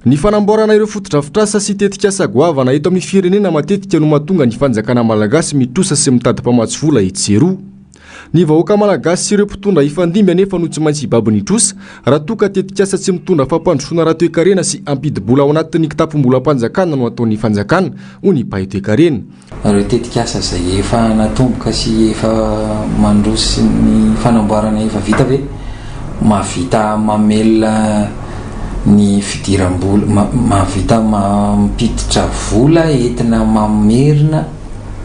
Ny fanamboarana ireo fotodrafitrasa sy tetikasa goavana eto amin'ny firenena matetika no mahatonga ny fanjakana malagasy mitrosa sy mitady mpamatsy vola etsy sy eroa. Ny vahoaka malagasy sy ireo mpitondra hifandimby anefa no tsy maintsy hibaby ny trosa raha toa ka tetikasa tsy mitondra fampandrosoana ara-toekarena sy hampidi-bola ao anatin'ny kitapom-bolam-panjakana no ataon'ny fanjakana, hoy ny mpahay toekarena. Ireo tetikasa izay efa natomboka sy efa mandroso sy ny fanamboarana efa vita ve mahavita mamelona ny fidiram-bola, mahavita mampiditra vola entina mamerina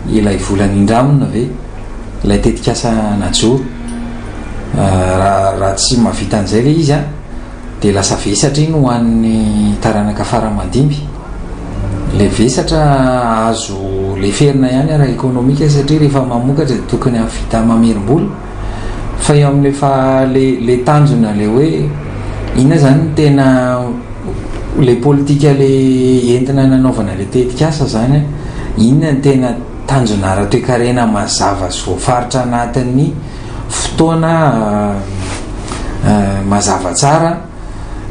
ilay vola nindramina ve ilay tetikasa najoro? Raha tsy mahavita an'izay ilay izy an, dia lasa vesatra iny ho an'ny taranaka fara aman-dimby. Ilay vesatra azo leferina ihany ara-ekonomika satria rehefa mamokatra dia tokony hahavita mamerim-bola. Fa eo amin'ilay fa ilay tanjona ilay hoe inona izany no tena ilay politika ilay entina nanaovana ilay tetikasa izany an, inona no tena tanjona ara-toekarena mazava sy voafaritra anatin'ny fotoana mazava tsara,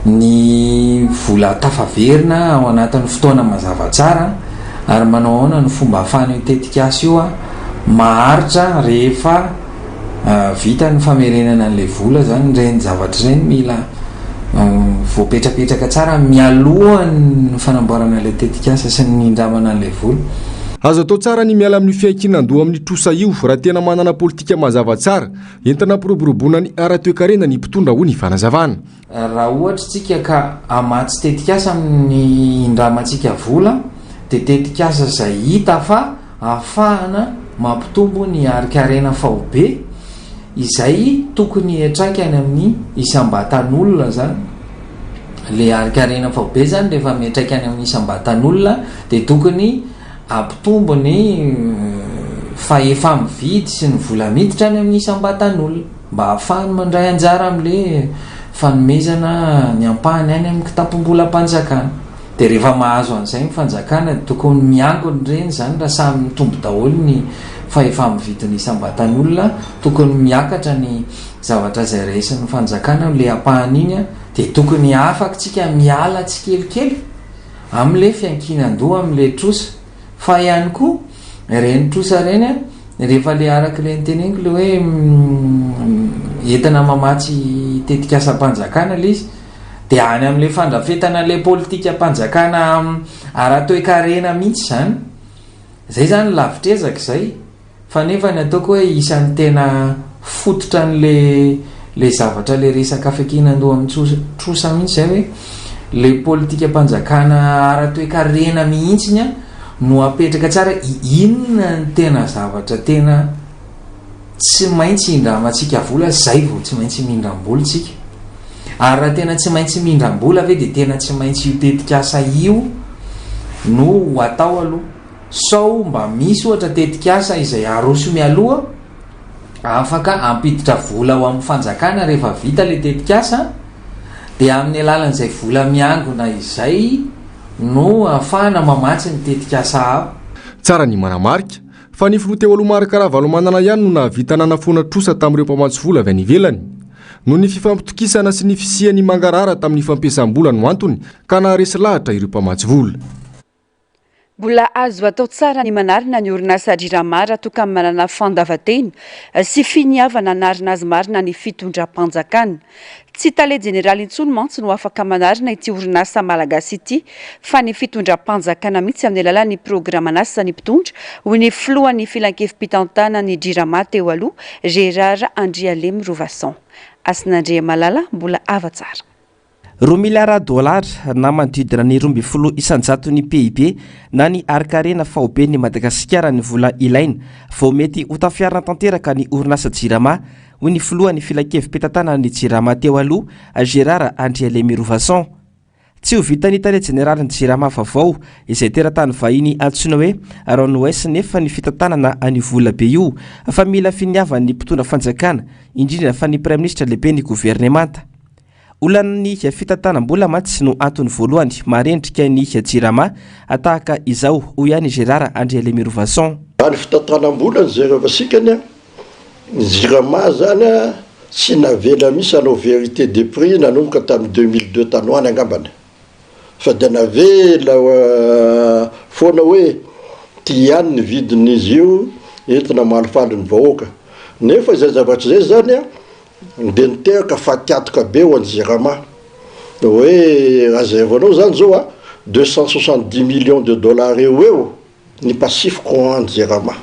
ny vola tafaverina ao anatin'ny fotoana mazava tsara ary manao ahoana ny fomba ahafahan'io tetikasa io maharitra rehefa vita ny famerenana an'ilay vola izany, ireny zavatra ireny mila voapetrapetraka tsara mialohan'ny fanamboarana ilay tetikasa sy ny nindramana an'ilay vola. Azo atao tsara ny miala amin'io fiankinan-doha amin'ny trosa io raha tena manana politika mazava tsara entina hampiroboroboana ny ara-toekarena ny mpitondra, hoy ny fanazavana. Raha ohatra isika ka hamatsy tetikasa amin'ny hindramantsika vola dia tetikasa izay hita fa ahafahana mampitombo ny harin-karena faobe izay tokony hiantraika any amin'ny isam-batan'olona izany. Ilay harin-karena faobe izany rehefa miantraika any amin'ny isam-batan'olona dia tokony hampitombo ny fahefa-mividy sy ny vola miditra any amin'ny isam-batan'olona mba hahafahany mandray anjara amin'ilay fanomezana ny ampahany any amin'ny kitapom-bolam-panjakana. Dia rehefa mahazo an'izay ny fanjakana dia tokony miangona ireny izany raha samy mitombo daholo ny fahefa-mividin'ny isam-batan'olona, tokony miakatra ny zavatra izay raisin'ny fanjakana amin'ilay ampahany iny dia tokony afaka tsika miala tsikelikely amin'ilay fiankinan-doha amin'ilay trosa fa ihany koa ireny trosa ireny rehefa ilay araka ilay noteneniko ilay hoe entina mamatsy tetikasam-panjakana ilay izy Dia any amin'ilay fandrafetana ilay politikam-panjakana ara-toekarena mihitsy izany. Izay izany lavitr'ezaka izay. Fa nefa ny ataoko hoe isan'ny tena fototra an'ilay ilay zavatra ilay resaka fiankinan-doha amin'ny trosa mihitsy izay hoe ilay politikam-panjakana ara-toekarena mihitsiny no apetraka tsara inona ny tena zavatra tena Tsy maintsy hindramantsika vola zay vao tsy maintsy mindram-bola tsika. Ary raha tena tsy maintsy mindram-bola ve dia tena tsy maintsy io tetikasa io no ho atao aloha. Sao mba misy ohatra tetikasa izay aroso mialoha afaka hampiditra vola ho amin'ny fanjakana rehefa vita ilay tetikasa dia amin'ny alalan'izay vola miangona izay no ahafahana mamatsy ny tetikasa hafa. Tsara ny manamarika Fa ny filoha teo aloha Marc Ravalomanana ihany no nahavita nanafoana trosa tamin'ireo mpamatsy vola avy any ivelany. Noho ny fifampitokisana sy ny fisian'ny mangarahara tamin'ny fampiasam-bola no antony ka naharesy lahatra ireo mpamatsy vola. Mbola azo atao tsara ny manarina ny orinasa Jirama raha toa ka manana fandavan-tena sy finiavana hanarina azy marina ny fitondram-panjakana. Tsy tale jeneraly intsony mantsy no afaka manarina ity orinasa malagasy ity fa ny fitondram-panjakana mihitsy amin'ny alalan'ny programan'asan'ny mpitondra, hoy ny filohan'ny filankevi-pitantanan'ny Jirama teo aloha, Gérard Andrialemirovason. Hasina Andriamalala, mbola hava tsara. Roa miliara dolara na manodidina ny 12 isan-jaton'ny PIB na ny harin-karena faoben'i Madagasikara ny vola ilaina vao mety ho tafiarina tanteraka ny orinasa Jirama hoy ny filohan'ny filankevi-pitantanan'ny Jirama teo aloha, Gérard Andrialemirovason. Tsy ho vitan'ny tale jeneralin'ny Jirama vaovao, izay teratany vahiny antsoina hoe Ron Weiss nefa ny fitantanana an'io vola be io, fa mila finiavan'ny mpitondra fanjakana, indrindra fa ny praiminisitra lehiben'ny governemanta. Olan'ny fitantanam-bola mantsy no antony voalohany maharendrika ny Jirama tahaka izao, hoy ihany i Gérard Andrialemirovason. Raha ny fitantanam-bola no jerevantsika anie, Ny jirama zany a tsy navela mihitsy hanao vérité des prix nanomboka tamin'ny 2002 tany ho any angambany fa dia navela foana hoe ty ihany ny vidin'izy io entina mahalifaly ny vahoaka. Nefa izay zavatra izay zany an, dia niteraka fatiantoka be ho an'ny Jirama. Hoe raha jerevanao zany zao an, 270 millions de dollars eo ho eo ny passif courant an'ny Jirama.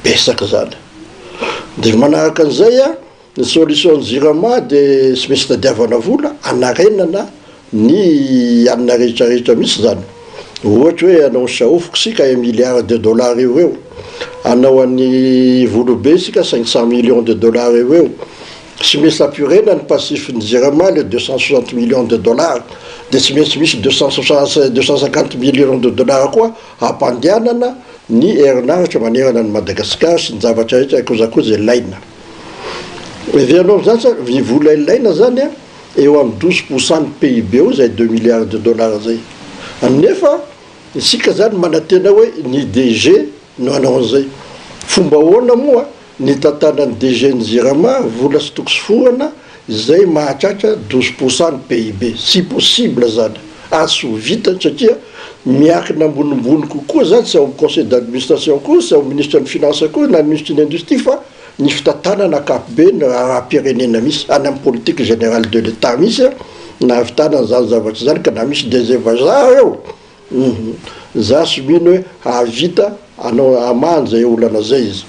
Betsaka zany. Dia manaraka an'izay an, Ny solution ny jirama de tsy maintsy tadiavana vola hanarenana ny anona rehetra rehetra mihitsy zany. Ohatra hoe hanao ny Sahofiko isika un milliard de dollars eo ho eo, hanao an'i Volobe isika 500 millions de dollars eo ho eo, tsy maintsy ampirena ny passif ny jirama le 260 millions de dollars, de tsy maintsy misy 250 millions de dollars koa hampandehanana ny herinaratra manerana an'i Madagasikara sy ny zavatra rehetra kojakoja ilaina. Heverinao amin'izany sa ny vola ilaina zany a eo amin'ny 12 pour cent ny PIB eo izay deux milliards de dollars zay. Nefa isika zany manantena hoe ny DG no hanao an'izay. Fomba ahoana moa ny hitantanan'ny DG ny Jirama vola sy toko sy forana izay mahatratra 12 pour cent ny PIB. Tsy possible zany ary tsy ho vitany satria miankina ambonimbony kokoa zany tsy ao amin'ny conseil d'administration akory, tsy ao amin'ny ministre ny finance akory na ny ministre ny industrie fa ny fitantanana ankapobeny ny raharaham-pirenena misy any amin'ny politique générale de l'Etat misy nahavitana an'izany zavatra izany ka na misy DG vazaha eo hum za tsy mino hoe hahavita hanao hamaha an'izay olana izay izy.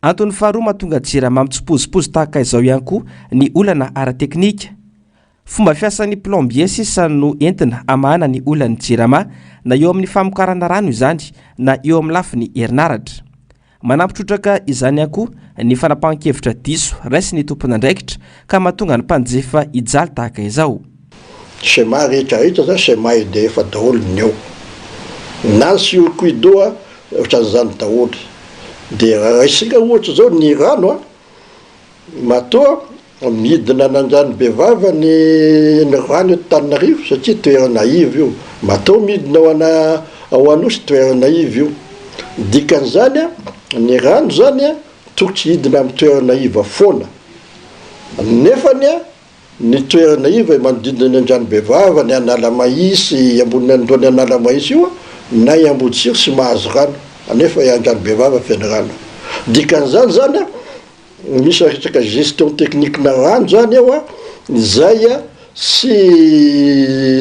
Antony faharoa mahatonga Jirama mitsipozipozy tahaka izao ihany koa ny olana ara-teknika. Fomba fiasan'ny plombier sisa no entina hamahana ny olan'ny Jirama na eo amin'ny famokarana rano izany na eo amin'ny lafiny herinaratra. Manampy trotraka izany ihany koa ny fanapahan-kevitra diso raisin'ny tompon'andraikitra ka mahatonga ny mpanjifa hijaly tahaka izao. Schéma rehetra rehetra zany schéma EDF daholo ny eo. Na ny circuit d'eau a ohatran'izany daholo. Dia raha raisika ohatra zao ny rano a, matoa Midina an'Andranobevava ny ny rano eto Tananarivo satria toerana iva io. Matoa midina ao ana ao Anosy toerana iva io. Ny dikan'izany an, ny rano zany an tokotry hidina amin'ny toerana iva foana. Nefany an, ny toerana iva manodidina ny Andranobevava, ny Analamahitsy, ambony andohan'ny Analamahitsy io an, na i Amboditsiry tsy mahazo rano, nefa i Andranobevava feno rano. Dikan'izany zany an, Misy resaka gestion technique-na rano zany eo an, izay tsy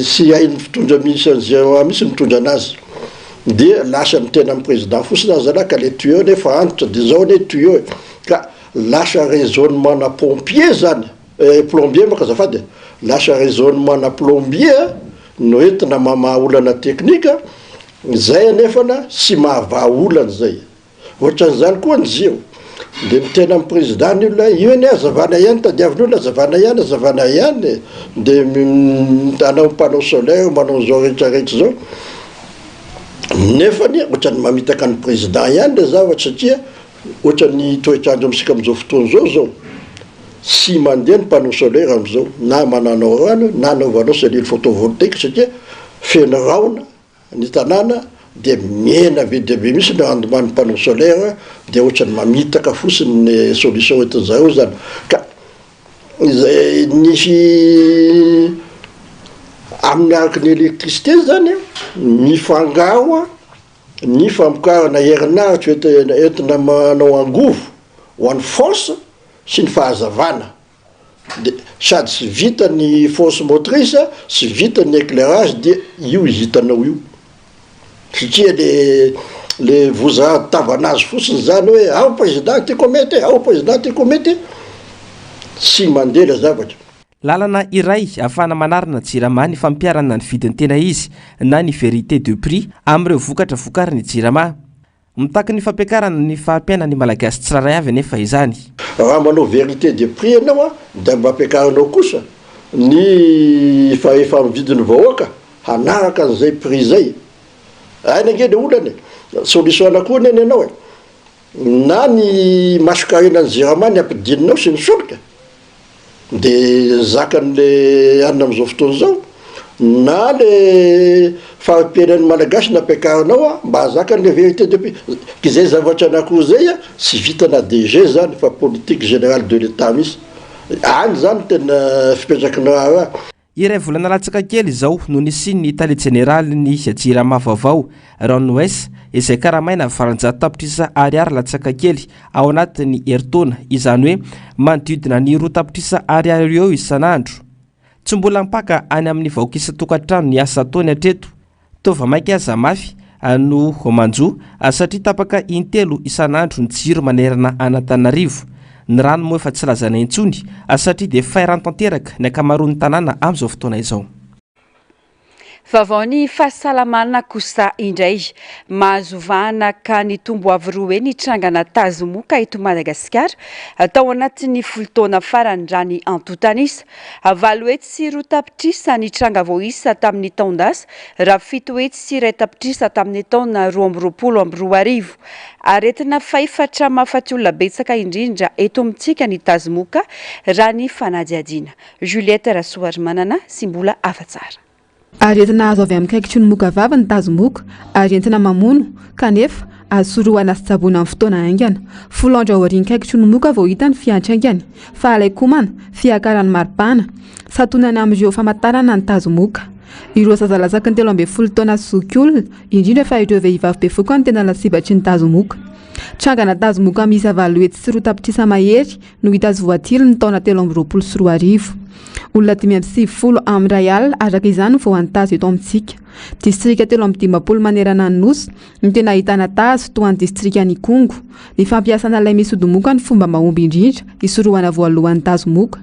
tsy hain'ny mpitondra mihitsy an'i Jirama mihitsy mitondra anazy. Dia lasa miteny amin'ny président fotsiny aza zalahy ka le tuyau anie efa antitra de zao anie tuyau e. Ka lasa raisonnement-na pompier zany, plombier manko azafady e, lasa raisonnement-na plombier no entina mamaha olana teknika, izay anefana tsy mahavaha olana izay. Ohatran'izany koa ny jiro. Dia miteny amin'ny président ny olona hoe io anie hazavana ihany tadiavin'ny olona, hazavana ihany, hazavana ihany e. Dia hanao panneau solaire, manao an'izao rehetra rehetra izao. Nefany ohatran'ny mamitaka ny président ihany ilay zavatra satria ohatran'ny toetr'andro amintsika amin'izao fotoana izao izao, tsy mandeha ny panneau solaire amin'izao, na hamananao rano na hanaovanao cellule photovoltaique satria feno rahona. Ny tanàna dia mihena be dia be mihitsy ny rendement ny panneau solaire dia ohatran'ny mamitaka fotsiny ny solution entin-jareo zany ka izay ny amin'ny araky ny électricité zany an mifangaro ny famokarana herinaratra entina manao angovo ho an'ny force sy ny fahazavana. De sady tsy vita ny force motrice, tsy vita ny éclairage dia io izy hitanao io. Satria le le voza tavanazy fotsiny zany hoe ao président ty ko mety, ao président ty ko mety, tsy mandeha le zavatra. Lalana iray ahafahana manarina Jirama ny fampiharana ny vidiny tena izy na ny vérité de prix amin'ireo vokatra vokarin'ny Jirama. Mitaky ny fampiakarana ny fari-piainan'ny Malagasy tsirairay avy anefa izany. Raha manao vérité de prix ianao an, dia mba ampiakarinao kosa ny fahefa-mividin'ny vahoaka hanaraka an'izay prix izay. Aina ange le olana e! Solution anankiroa anie ny anao e! Na ny masonkarenan'ny jirama ny ampidininao sy ny solika, De zakan'le anona am'zao fotoana zao na le fari-piainan'ny malagasy nampiakarinao a mba hahazakany le vérité de prix, k'izay zavatra anakiroa zay a tsy vitana DG zany fa politique générale de l'Etat mihitsy, any zany tena fipetraky ny raharaha. Iray volana latsaka kely izao no nisian'ny tale jeneralin'ny Jirama vaovao, Ron Weiss, izay karamaina 800 tapitrisa ariary latsaka kely ao anatin'ny herintaona, izany hoe manodidina ny 2 tapitrisa ariary eo isan'andro. Tsy mbola mipaka any amin'ny vahoaka isan-tokantrano ny asa ataony hatreto. Toa vao mainka aza mafy no manjo satria tapaka intelo isan'andro ny jiro manerana an'Antananarivo. Ny rano moa efa tsy lazaina intsony satria dia fay rano tanteraka ny ankamaroan'ny tanàna amin'izao fotoana izao. Vaovaon'ny fahasalamana kosa indray. Mahazo vahana ka nitombo avo roa heny ny trangana tazomoka eto Madagasikara tao anatin'ny folo taona farany raha ny antontan'isa. 801 tapitrisa ny tranga voaisa tamin'ny taon-dasa raha 701 tapitrisa tamin'ny taona 2022. Aretina fahefatra mahafaty olona betsaka indrindra eto amintsika ny tazomoka raha ny fanadihadiana. Juliette Rasoarimanana sy Mbola Afatsara. Aretina azo avy amin'ny kaikitry ny moka vavy ny tazomoka ary entina mamono, kanefa azo sorohana sy tsaboina amin'ny fotoana haingana. Folo andro aorian'ny kaikitry ny moka vao hita ny fiantraikany, fahalain-komana, fiakaran'ny maripana. Santonany amin'ireo famantarana ny tazomoka. Ireo zaza latsaky ny 13 taona sy zokiolona, indrindra fa ireo vehivavy bevohoka no tena lasibatry ny tazomoka. Trangana tazomoka miisa 801 tapitrisa mahery no hita azy voatily ny taona 2023. Olona 95 amin'ny iray alina araka izany no voan'ny tazo eto amintsika. Distrika 53 manerana ny Nosy no tena ahitana tazo toa ny distrikan'Ikongo. Ny fampiasana lay misy odimoka no fomba mahomby indrindra hisorohana voalohany tazomoka.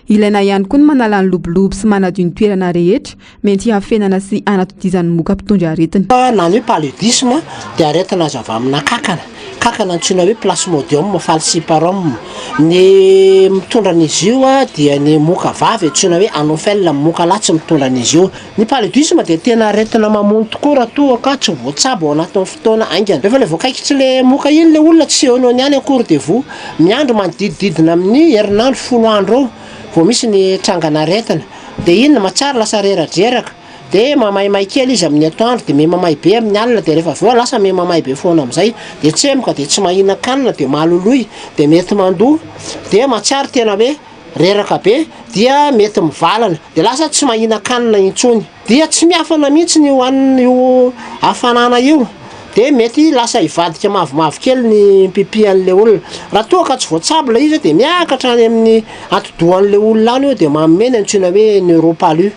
Ilaina ihany koa ny manala ny lobolobo sy manadio ny toerana rehetra mety hafenana sy hanatodizan'ny moka mpitondra aretina. Na ny hoe paludisme dia aretina azo avy amina kankana, kankana antsoina hoe plasmodium falciparum. Ny mitondra an'izy io dia ny moka vavy antsoina hoe anophèle, ny moka lahy tsy mitondra an'izy io. Ny paludisme dia tena aretina mamono tokoa raha toa ka tsy voatsabo ao anatin'ny fotoana haingana. Rehefa ilay voakaikitry ilay moka iny ilay olona tsy eo no eo ihany akory dia voa. Miandry manodidididina amin'ny herinandro folo andro eo vao misy ny trangan'aretina. Dia iny mahatsiaro lasa reradreraka. Dia mamaimay kely izy amin'ny atoandro dia miha-mamay be amin'ny alina dia rehefa avy eo lasa miha-mamay be foana amin'izay. Dia tsemboka dia tsy mahinan-kanina dia maloloy dia mety mandoa dia mahatsiaro tena hoe Reraka be dia mety mivalana dia lasa tsy mahinan-kanina intsony. Dia tsy miafana mihitsy io hanina io hafanana io dia mety lasa hivadika mavomavo kely ny pipi an'ilay olona. Raha toa ka tsy voatsabo ilay izy dia miakatra any amin'ny atidohan'ilay olona any io dia manome ny antsoina hoe neuropalu.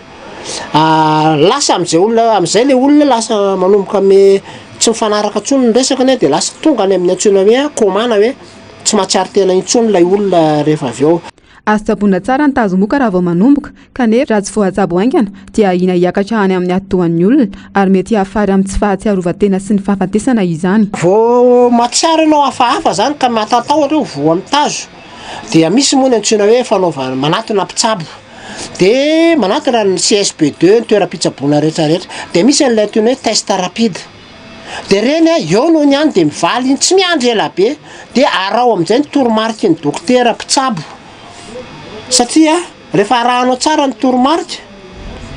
Lasa amin'izay olona amin'izay ilay olona lasa manomboka me tsy mifanaraka intsony ny resakany dia lasa tonga any amin'ny antsoina hoe coma na hoe Tsy mahatsiaro tena intsony ilay olona rehefa avy eo. Azo tsaboina tsara ny tazomoka raha vao manomboka, kanefa raha tsy voatsabo haingana dia ahiana hiakatra any amin'ny atidohan'ny olona ary mety hiafara amin'ny tsy fahatsiarovan-tena sy ny fahafatesana izany. Vao mahatsiaro ianao hafahafa izany ka mahatatahotra hoe voan'ny tazo dia misy moa ny antsoina hoe fanaovana manatona mpitsabo dia manatona ny CSB deux ny toeram-pitsaboana rehetra rehetra dia misy an'ilay antsoina hoe test rapide. De reny a, eo no ny any de mivaly iny, tsy miandry ela be, de araho amin'izay ny toromariky ny dokotera mpitsabo, satria rehefa arahanao tsara ny toromarika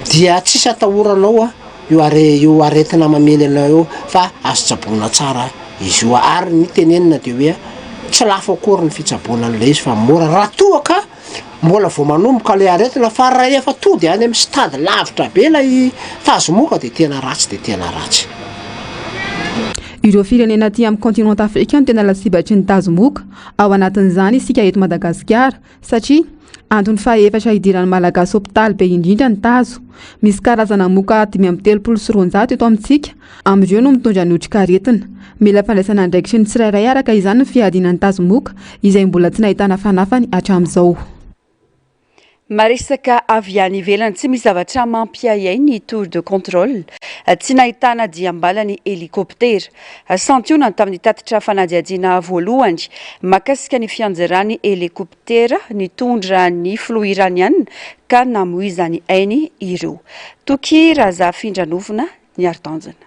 dia tsisy atahoranao a io are- io aretina mamely anao io fa azo tsaboina tsara izy io, ary ny tenenina de hoe tsy lafo akory ny fitsaboana an'ilay izy fa mora raha toa ka Mbola vao manomboka ilay aretina fa raha efa tody any amin'ny stade lavitra be ilay tazomoka dia tena ratsy dia tena ratsy. Ireo firenena aty amin'ny continent Afrika no tena lasibatry ny tazomoka, ao anatin'izany isika eto Madagasikara, satria antony fahaefatra hidiran'ny Malagasy hopitaly be indrindra ny tazo. Misy karazana moka 235 eto amintsika, Amin'ireo no mitondra ny otrikaretina. Mila fandraisana andraikitry ny tsirairay araka izany ny fiadiana ny tazomoka izay mbola tsy nahitana fanafany hatramin'izao. Maresaka avy any ivelany, tsy misy zavatra mampiahiahy ny tour de contrôle. Tsy nahitana diam-bala ny helikoptera. Santionany tamin'ny tatitra fanadihadiana voalohany mahakasika ny fianjeran'ny helikoptera nitondra ny filoha iraniana ka namoizany ainy ireo. Toky Razafindranovona Niaro tanjona.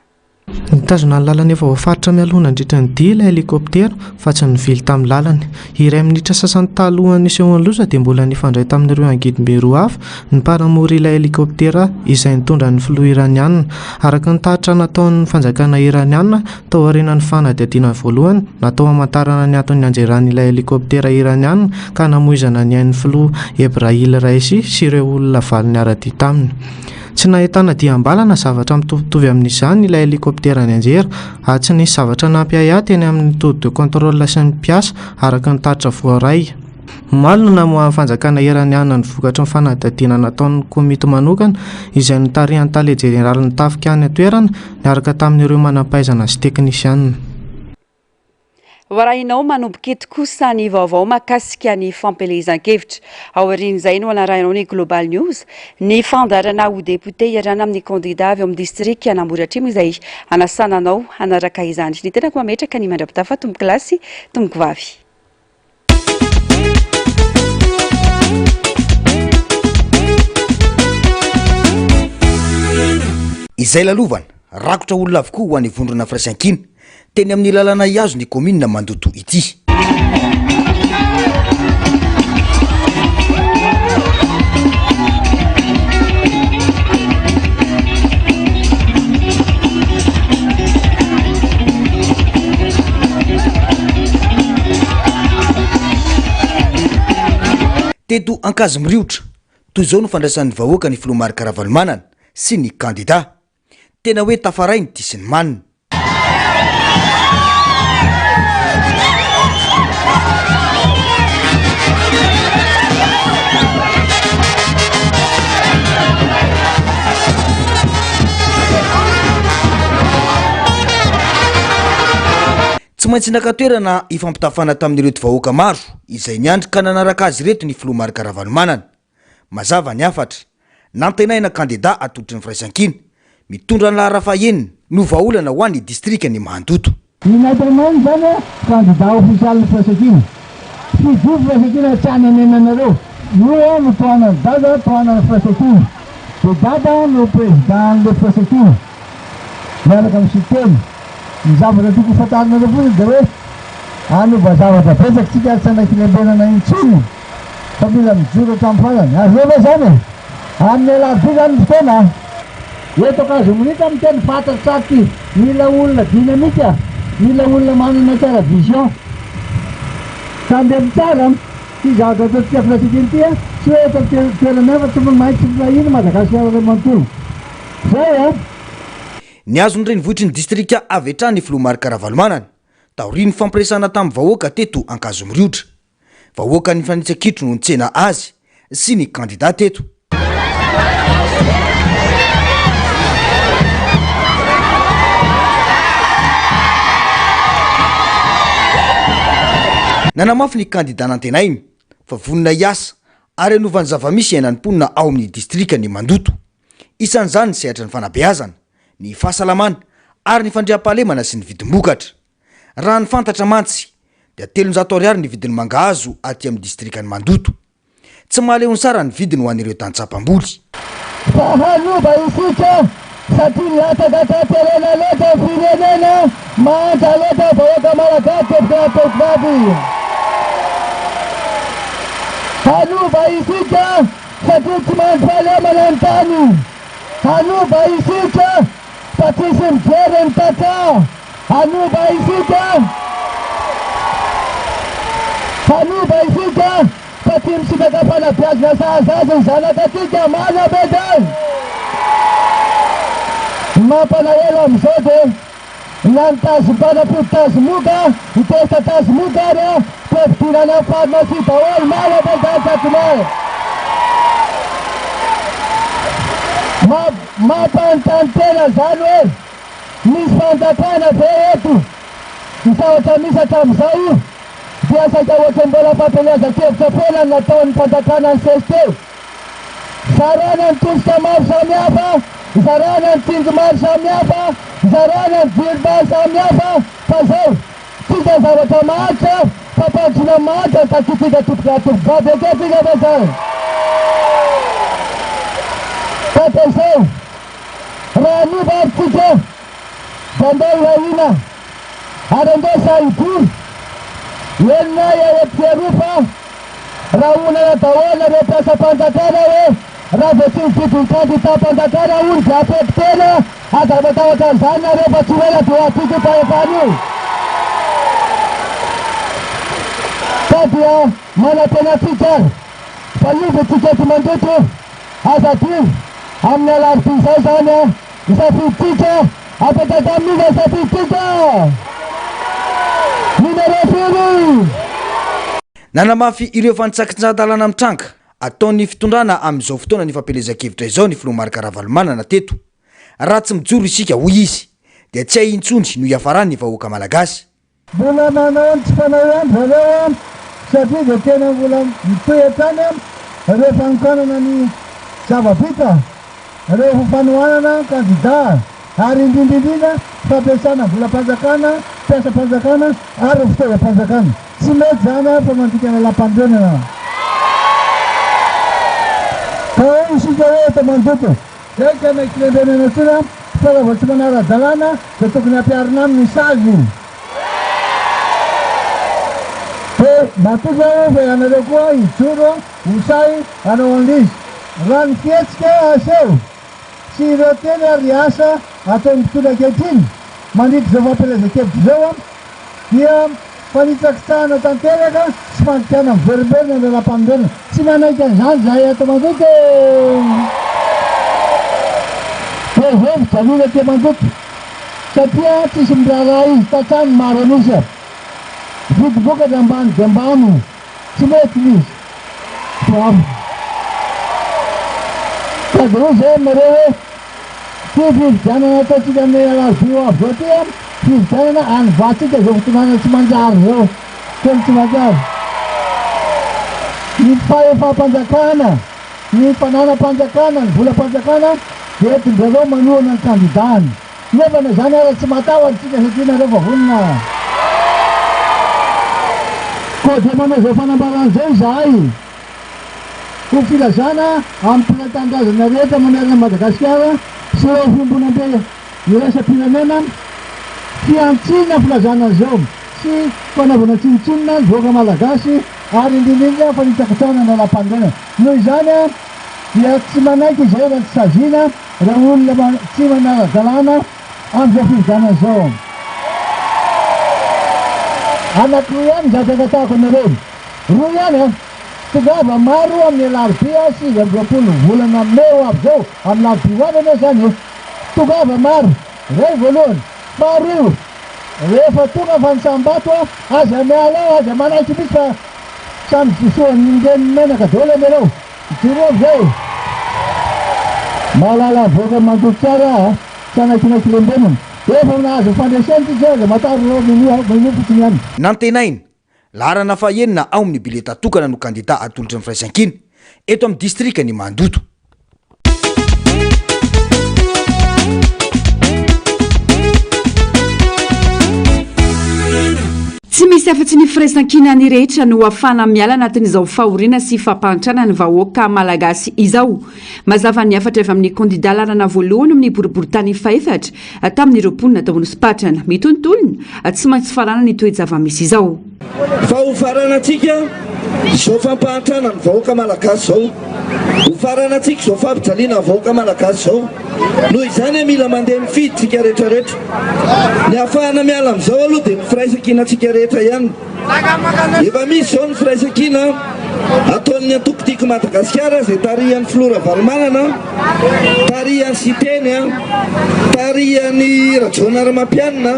Nitazona ny lalana efa voafaritra mialoha nandritra ny dia ilay helikoptera fa tsy nivily tamin'ny lalany. Iray minitra sasany talohan'ny nisehoan'ny loza dia mbola nifandray tamin'ireo angidimby roa hafa ny mpanamory ilay helikoptera izay nitondra ny filoha Iraniana. Araka ny tatitra nataon'ny fanjakana Iraniana taorian'ny fanadihadiana voalohany natao hamantarana ny antony nianjeran'ilay helikoptera Iraniana ka namoizana ny ain'ny filoha Ebrahil Raisi sy ireo olona valo niara-dia taminy. Tsy nahitana diam-bala na zavatra mitovitovy amin'izany ilay helikoptera nianjera, ary tsy nisy zavatra nampiahiahy teny amin'ny tour de contrôle sy ny mpiasa, araka ny tatitra voaray. Omaly no namoahan'ny fanjakana iraniana ny vokatry ny fanadihadiana nataon'ny komity manokana izay notarihan'ny tale jeneralin'ny tafika any an-toerana niaraka tamin'ireo manampahaizana sy teknisianina. Hoarahinao manomboka eto kosa ny vaovao mahakasika ny fampielezan-kevitra. Aorian'izay no hanarahinao ny Global News, ny fandaharana ho depiote iarahana amin'ny kandida avy ao amin'ny distrikan'Ambohidratrimo izay hanasana anao hanaraka izany. Ny tenako mametraka ny mandra-pitafa tompokolahy sy tompokovavy. Izay lalovana, rakotra olona avokoa ho an'ny vondrona Firaisankina, teny amin'ny lalana hihazo ny kaominina Mandoto ity. Teto Ankazomiriotra, toy izao no fandraisan'ny vahoaka ny filoha Marc Ravalomanana sy ny kandida. Tena hoe tafaray ny tia sy ny manina. Tsy maintsy naka toerana hifampitafana tamin'ireto vahoaka maro izay niandry ka nanaraka azy ireto ny filoha Marc Ravalomanana. Mazava ny hafatra. Nantenaina kandida atolotry ny Firaisankina, mitondra ny lahara fahenina, no vahaolana ho an'ny distrikan'i Mandoto. I Maître Maine zany a candidat ofisialin'ny Firaisankina. Fidio Firaisankina tsy hanenenanareo. Io no tohanan'i Dada, tohanan'ny Firaisankina. De Dada no président an'le Firaisankina. Miaraka amin'i Siteny. Ny zavatra tiako ho fantarinareo fotsiny de hoe hanova zavatra betsaka tsika ary tsy hanaiky lembenana intsony. Fa mila mijoro hatramin'ny farany. Azonao ve izany e? Amin'ny alarobia izany ny fotoana a! Eto Ankazomiritra miteny fantatra tsara ity. Mila olona dynamique, mila olona manana tsara vision. Tandremo tsara ity zavatra ataontsika firaisankina ity a! Tsy hoe eto toerana hafa, tsy maintsy firahiana Madagasikara iray manontolo. Zay a! Nihazo ny renivohitry ny distrika avy hatrany ny filoha Marc Ravalomanana, taorian'ny fampiresahana tamin'ny vahoaka teto Ankazomiriotra. Vahoaka nifanitsa-kitro no nitsena azy sy ny kandida teto. Nanamafy ny kandida nantenainy fa vonona hiasa ary hanova ny zava-misy iainan'ny mponina ao amin'ny distrikan'i Mandoto. Isan'izany ny sehatry ny fanabeazana, ny fahasalamana ary ny fandriampahalemana sy ny vidim-bokatra. Raha ny fantatra mantsy dia 300 ariary ny vidin'ny mangahazo aty amin'ny distrikan'i Mandoto. Tsy mahaleo ny sara ny vidiny ho an'ireo tantsaha mpamboly. Fa hanova isika satria nilatsaka an-katerena loatra ny firenena, mahantra loatra ny vahoaka malagasy tompoko lahy tompoko vavy. Hanova isika satria tsy mandry fahalemana ny tany. Hanova isika fa tsisy mijery ny tantsaha. Hanova isika! Hanova isika fa tsy misitraka fanabeazana sahaza azy ny zanakatsika. Marina ve izany? Ny mampalahelo amin'izao dia na ny tazom-panafody tazomoka, ny test tazomoka ary dia vidiana any amin'ny pharmacie daholo. Marina ve izany sa tsy marina? Mampanontany tena izany hoe. Misy fanjakana ve eto? Ny zavatra misy hatramin'izao dia saika ohatran'ny mbola fampielezan-kevitra foana no nataon'ny fanjakana nisesy teo. Zarana ny tosika maro samihafa, zarana ny tsinjo maro samihafa, zarana ny jiro maro samihafa fa izao, tsisy zavatra maharitra, fampandrosoana maharitra no takintsika tompokolahy tompokovavy, ekentsika ve izany? Ka dia izao. Raha hanova ary tsika Dia andeha hiray hina ary andeha sahy hijoro. Henonay etsy sy eroa fa rahonana daholo nareo mpiasam-panjakana hoe raha vao tsy mifidy ny kandidam-panjakana hono dia hampety tena, aza matahotra an'izany nareo fa tsy ho ela dia ho antsika io fahefana io. Ka dia manantena antsika ary fa hiova isika eto Mandoto, aza adino amin'ny alarobia izao izany an! Ny safidintsika, apetaka amin'iza ny safidintsika? Numéro firy? Nanamafy ireo fanitsakitsahan-dalàna mitranga ataon'ny fitondrana amin'izao fotoana ny fampielezan-kevitra izao ny filoha Marc Ravalomanana teto. Raha tsy mijoro isika, hoy izy, dia tsy hay intsony no hiafaran'ny vahoaka malagasy. Mbola manao ny tsy fanao ihany zareo an, satria dia tena mbola mitohy hatrany an, ireo fanokanana ny zava-bita, ireo ho fanohanana kandida, ary indrindra indrindra fampiasana volam-panjakana, mpiasam-panjakana ary fitaovam-panjakana. Tsy mety izany an, fa mandika lalàmpanorenana. Ka hoy isika hoe eto Mandoto, Eka na kilendrenana intsony an, fa raha vao tsy manara-dalàna dia tokony hampiharina aminy ny sazy. Dia matoky aho fa ianareo koa hijoro ho sahy hanao an'ilay izy. Raha ny fihetsika aseho sy ireo teny ary asa ataon'ny mpitondra ankehitriny mandritra izao fampielezan-kevitra izao an, dia fanitsakitsahana tanteraka sy fandikana miverimberina ny lalàmpanorenana. Tsy manaiky an'izany izahay ato Mandoto e! Dia izay fijaliana aty Mandoto satria tsisy miraharaha izy tantsaha ny maro an'isa. Vidim-bokatra ambany dia ambany. Tsy mety ny izy. Bravo. Ka dia hoy izay aminareo hoe, ity fifidianana ataontsika amin'ny alarobia ho avy izao ity an, fifidianana hanovatsika izao fitondrana tsy manjary izao. Tena tsy manjary. Ny fahefam-panjakana, ny fananam-panjakana, ny volam-panjakana dia entin-dRareo manohana ny kandidany. Nefa na izany ara tsy matahotra isika satria nareo fa vonona. Koa dia manao izao fanambarana izao izahay ho filazana amin'ny mpiray tanindrazana rehetra manerana an'i Madagasikara sy ireo fiombonambe iraisam-pirenena fihantsiana filazana an'izao sy fanaovana tsinontsinona ny vahoaka malagasy ary indrindra indrindra fanitsakitsahana ny lalàmpanorenana. Noho izany dia tsy manaiky izay raha tsy saziana Ireo olona tsy manara-dalàna amin'izao fifidianana izao. Anankiroa ihany ny zavatra angatahako anareo. Roa ihany an! Tongava maro amin'ny alarobia 29 volana mey ho avy izao, amin'ny alarobia ho avy anie izany e! Tongava maro. Iray voalohany. Faharoa, rehefa tonga fanisam-bato an, aza miala ao, aza manaiky mihitsy fa samy disoan'ny reniny menaka daholo ianareo. Jereo amizay e! Mahalala avoaka mandoto tsara aho a! Tsy hanaikinaiky lembenana. Efa nahazo fandresena ity zay aza matahotra reo minoa minoa fotsiny ihany. Nantenaina, laharana fahenina ao amin'ny bileta tokana no kandida atolotry ny Firaisankina eto amin'ny distrikan'i Mandoto. Tsy misy afa-tsy ny firaisankinan'ny rehetra no ahafahana miala anatin'izao fahoriana sy fampahantrana ny vahoaka malagasy izao. Mazava ny hafatra avy amin'ny kandida laharana voalohany amin'ny boriborintany fahefatra tamin'ireo mponina tao Anosipatrana. Mitohy ny tolona, tsy maintsy faranana ny toe-java-misy izao. Fa ho faranantsika izao fampahantrana ny vahoaka malagasy izao. Ho faranantsika izao fampijaliana ny vahoaka malagasy izao. Noho izany mila mandeha mifidy tsika rehetra rehetra. Ny ahafahana miala amin'izao aloha dia ny firaisankinantsika rehetra ihany. Efa misy izao ny firaisankina ataon'ny antoko Tiako Madagasikara izay tarihan'ny filoha Ravalomanana, tarihan'i Siteny, tarihan'i Rajaonarimampianina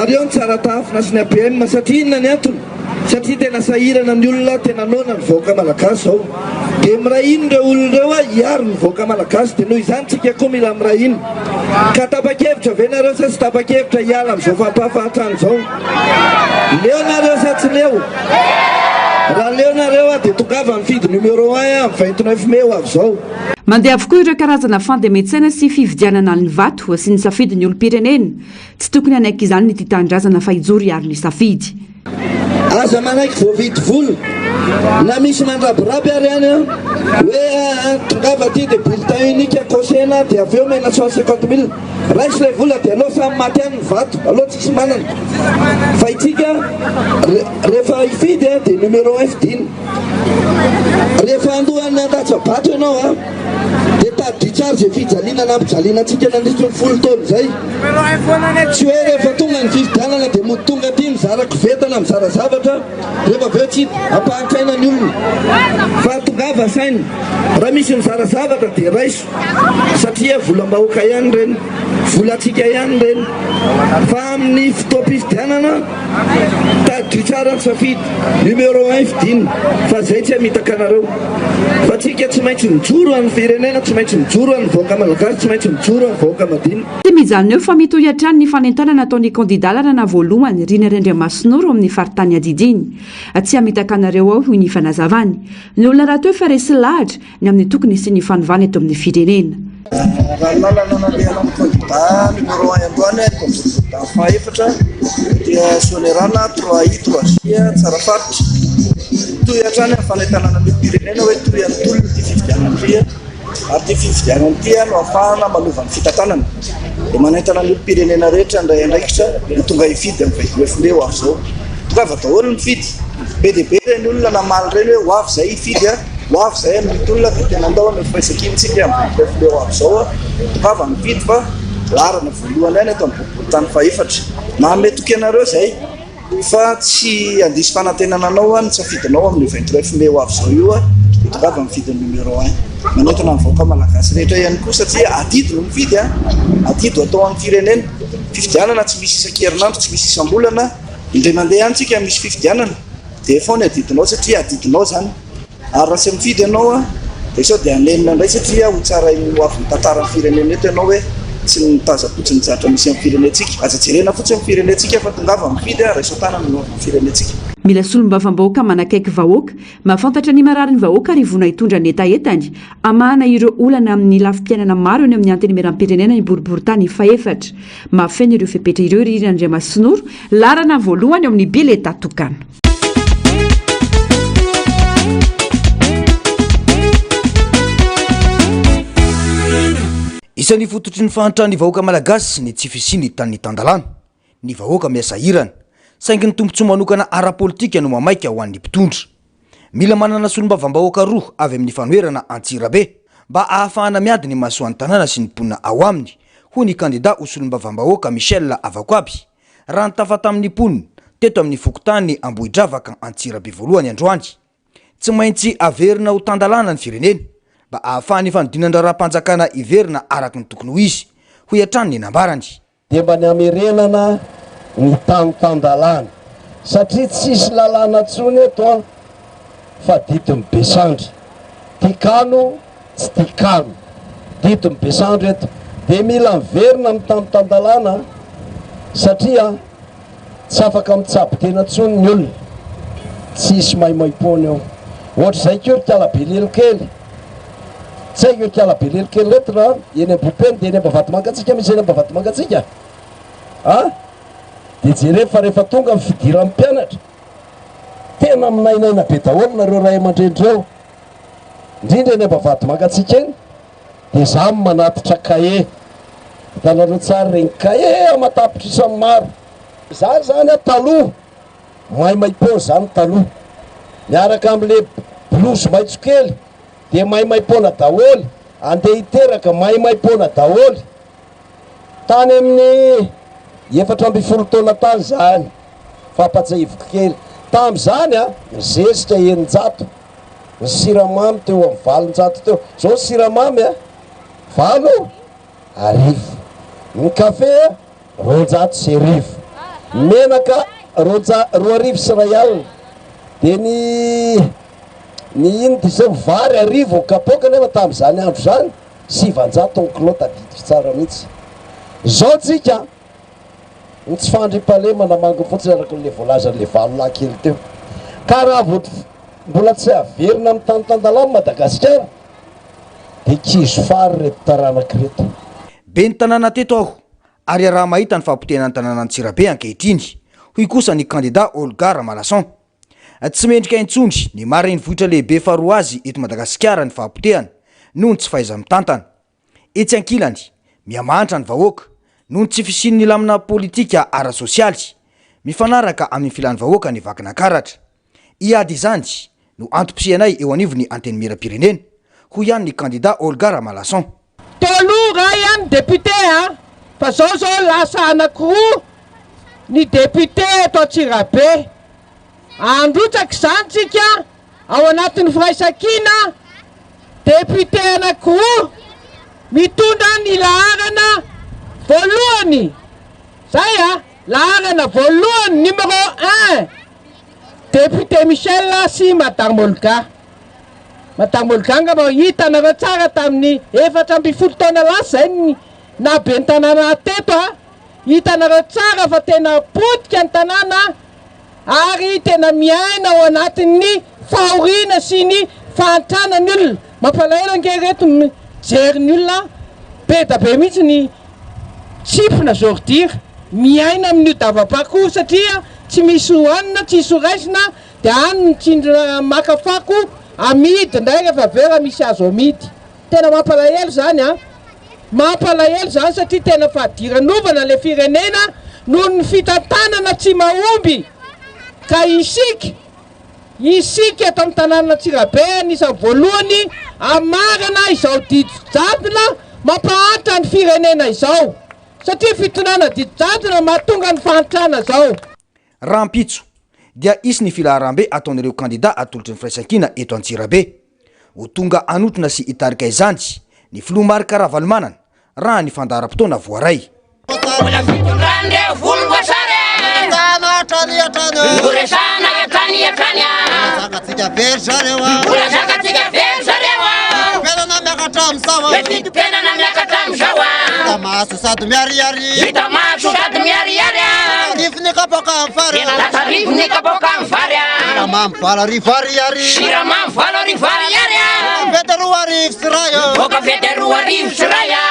ary eo ny Tsaratahafina sy ny APM satria inona ny antony? Satria tena sahirana ny olona, tena noana ny vahoaka malagasy zao. Dia miray hina ireo olona ireo hiaro ny vahoaka malagasy. Dia noho izany tsika koa mila miray hina. Ka tapa-kevitra ve nareo sa tsy tapa-kevitra hiala amin'izao fampahafahantrana izao? Leo nareo sa tsy leo? Raha leo nareo dia tongava mifidy numéro un amin'ny 29 mai ho avy izao. Mandeha avokoa ireo karazana fandemen-tsaina sy fividianana ny vato sy ny safidin'ny olom-pirenena. Tsy tokony hanaiky izany ny tia tanindrazana fa hijoro hiaro ny safidy. Aza manaiky voavidy vola na misy mandrabiraby ary any an, hoe aa tongava aty dia bulletin unique kosehina dia avy eo omena 150 mille. Raiso ilay vola dia aleo samy maty any ny vato, aleo tsisy manana. Fa itsika rehefa hifidy dia numéro un fidina. Rehefa handoa ny handatsa-bato ianao an, dia tadidio tsara izay fijaliana nampijaliana antsika nandritry ny folo taona izay. Tsy hoe rehefa tonga ny fifidianana dia mody tonga aty mizara koveta na mizara zavatra, rehefa avy eo tsy hita, ampahantraina ny olona. Fa tongava saina, raha misy mizara zavatra dia raiso, satria volam-bahoaka ihany ireny, volantsika ihany ireny. Fa amin'ny fotoam-pifidianana, Tadidio tsara ny safidy, numéro un fidina, fa zay tsy hamitaka anareo. Fa tsika tsy maintsy mijoro an'ny firenena, tsy maintsy mijoro an'ny vahoaka malagasy, tsy maintsy mijoro an'ny vahoaka madina. Tsy mijanona eo fa mitohy hatrany ny fanentanana ataon'ny kandidà laharana voalohany, Rina Randriamasinoro, amin'ny faritany adidiny. Tsy hamitaka anareo aho, hoy ny fanazavany. Ny olona rahateo efa resy lahatra, ny amin'ny tokony hisian'ny fanovana eto amin'ny firenena. Raha ny lalana nandehanan'ny kandida numéro un androany eto amin'ny boriborintany fahaefatra dia Soanierana, trois I, trois J, Tsarafaritra. Mitohy hatrany amin'ny fanentanana ny olom-pirenena hoe toy an'ny tolona ity fifidianana ity ary ity fifidianana ity no ahafahana manova ny fitantanana. Dia manentana ny olom-pirenena rehetra handray andraikitra ho tonga hifidy amin'ny 29 mey ho avy izao. Tongava daholo mifidy. Be dia be ireny olona namaly ireny hoe ho avy izay hifidy. Ho avy izay amin'ny tolona dia tena andao hanao firaisankina isika amin'ny 29 mey ho avy izao. Tongava mifidy fa laharana voalohany ihany eto amin'ny boriborintany fahefatra. Manome toky anareo izay fa tsy handiso fanantenana anao aho ny safidinao amin'io 29 mey ho avy izao io dia tongava mifidy ny numéro un. Manentana ny vahoaka malagasy rehetra ihany koa satria adidy no mifidy, adidy ho atao amin'ny firenena. Fifidianana tsy misy isan-kerinandro, tsy misy isam-bolana, indray mandeha ihany tsika misy fifidianana dia efao ny adidinao satria adidinao izany. Ary raha tsy mifidy ianao dia sao dia hanenina indray satria ho tsarain'ny ho avin'ny tantaran'ny firenena eto ianao hoe tsy nitazam-potsiny ny zavatra misy amin'ny firenentsika. Aza jerena fotsiny ny firenentsika fa tongava mifidy raiso an-tanana ny ho avin'ny firenentsika. Mila solombavambahoaka manakaiky vahoaka, mahafantatra ny marary ny vahoaka ary vonona hitondra ny hetahetany, hamahana ireo olana amin'ny lafim-piainana maro eny amin'ny Antenimierampirenena ny boriborintany fahefatra. Mahafeno ireo fepetra ireo ry Randriamasinoro, laharana voalohany ao amin'ny biletà tokana. Isan'ny fototry ny fahantran'ny vahoaka malagasy ny tsy fisian'ny tany tan-dalàna. Ny vahoaka miha-sahirana. Saingy ny tombontsoa manokana ara-politika no mamaika ho an'ny mpitondra. Mila manana solombavambahoaka roa avy amin'ny fanoherana Antsirabe mba ahafahana miady ny masoan'ny tanàna sy ny mponina ao aminy, hoy ny kandida ho solombavambahoaka Michel Avakoaby, raha nitafa tamin'ny mponina teto amin'ny fokontany Ambohidravaka Antsirabe voalohany androany. Tsy maintsy averina ho tan-dalàna ny firenena mba ahafahan'ny fanodinan-draharaham-panjakana hiverina araka ny tokony ho izy, hoy hatrany ny nambarany. Dia mba ny hamerenana ny tany tan-dalàna satria tsisy lalàna tsony eto an fa didin'ny be sandry tikano tsy tikano didin'ny be sandry eto dia mila miverina amin'ny tany tan-dalàna satria tsy afaka mitsabo tena tsony ny olona tsisy maimaimpoana eo ohatr'izay koa ry kala belelo kely Tsy haiko ikala belelo kely reto na eny Ambohipeno dia eny Ambavahadimangatsiaka misy eny Ambavahadimangatsiaka a! Dia jereo fa rehefa tonga ny fidiran'ny mpianatra tena minainaina be daholo nareo ray aman-dreny reo indrindra eny Ambavahadimangatsiaka eny dia za manatitra kahie hitanareo tsara ireny kahie aman-tapitrisany maro za zany a taloha Maimaimpoana izany taloha. Miaraka amin'ilay blouse maitso kely dia maimaimpoana daholo, andeha hiteraka maimaimpoana daholo. Tany amin'ny 14 taona tany izany, fampatsiahiviko kely. Tamin'izany an, ny zezika 600, ny siramamy teo amin'ny 800 teo. Izao ny siramamy an, 8000. Ny kafe an, 1200. Menaka roanja 2100. Dia ny ny ino dia izao vary 1000 ny kapoaka nefa tamin'izany andro izany 900 ny kilao tadidiko tsara mihitsy. Izao tsika ny tsy fandriampahalemana manginy fotsiny araka an'ilay voalazan'ilay valo lahy kely teo. Ka raha vao mbola tsy averina amin'ny tany tan-dalàna Madagasikara dia kizo fary ireto taranaka ireto. Ben'ny tanàna teto aho ary iaraha-mahita ny fahapotehana ny tanànan'Antsirabe ankehitriny, hoy kosa ny kandida Olga Ramalason. Tsy mendrika intsony ny maha renivohitra lehibe faharoa azy eto Madagasikara ny fahapotehana noho ny tsy fahaiza-mitantana. Etsy ankilany, miha-mahantra ny vahoaka noho ny tsy fisian'ny lamina politika ara-sosialy mifanaraka amin'ny filan'ny vahoaka ny Vakinankaratra. Hiady izany no antom-pisianay eo anivon'ny Antenimierampirenena, hoy ihany ny kandida Olga Ramalason. Teo aloha iray ihany ny député a! Fa zao zao lasa anakiroa ny député eto Antsirabe. Handrotsaka izany tsika ao anatin'ny firaisankina, député anakiroa mitondra ny laharana voalohany, zay a! Laharana voalohany, numéro un. Député Michel sy Madame Olga. Madame Olga angamba hitanareo tsara tamin'ny 14 taona lasa izay ny naha ben'ny tanàna ahy teto a, hitanareo tsara fa tena potika ny tanàna ary tena miaina ao anatin'ny fahoriana sy ny fahantrana ny olona. Mampalahelo ange ireto mijery ny olona be da be mihitsy ny tsimpona ordure miaina amin'io dava-pako io satria tsy misy hohanina, tsisy ho raisina dia any mitsindrona maka fako amidy indray rehefa avy eo raha misy azo amidy. Tena mampalahelo izany an! Mampalahelo izany satria tena fadiranovana ilay firenena noho ny fitantanana tsy mahomby ka isika Isika eto amin'ny tanànan'Antsirabe anisan'ny voalohany hamarana izao didy jadona mampahantra ny firenena izao satria fitondrana didy jadona no mahatonga ny fahantrana izao. Rahampitso dia hisy ny filaharambe ataon'ireo kandida atolotry ny Firaisankina eto Antsirabe. Ho tonga hanotrona sy hitarika izany ny filoha Marc Ravalomanana raha ny fandaharam-potoana voaray. Mbola fitondran'ireo volomboasary e. Resahana hatrany hatrany. Horesahana hatrany hatrany. Mbola zakantsika very zareo a. Mbola zakantsika very zareo a. Fiainana miakatra amin'izao a. Vidim-piainana miakatra amin'izao a. Hita maso sady miharihary. Hita maso sady miharihary a. Tarivo ny kapoaka amin'ny vary. Tarivo ny kapoaka amin'ny vary a. Siramamy 8000 ariary. Siramamy 8000 ariary a. Fety 2100 a. Boka fety 2100 a.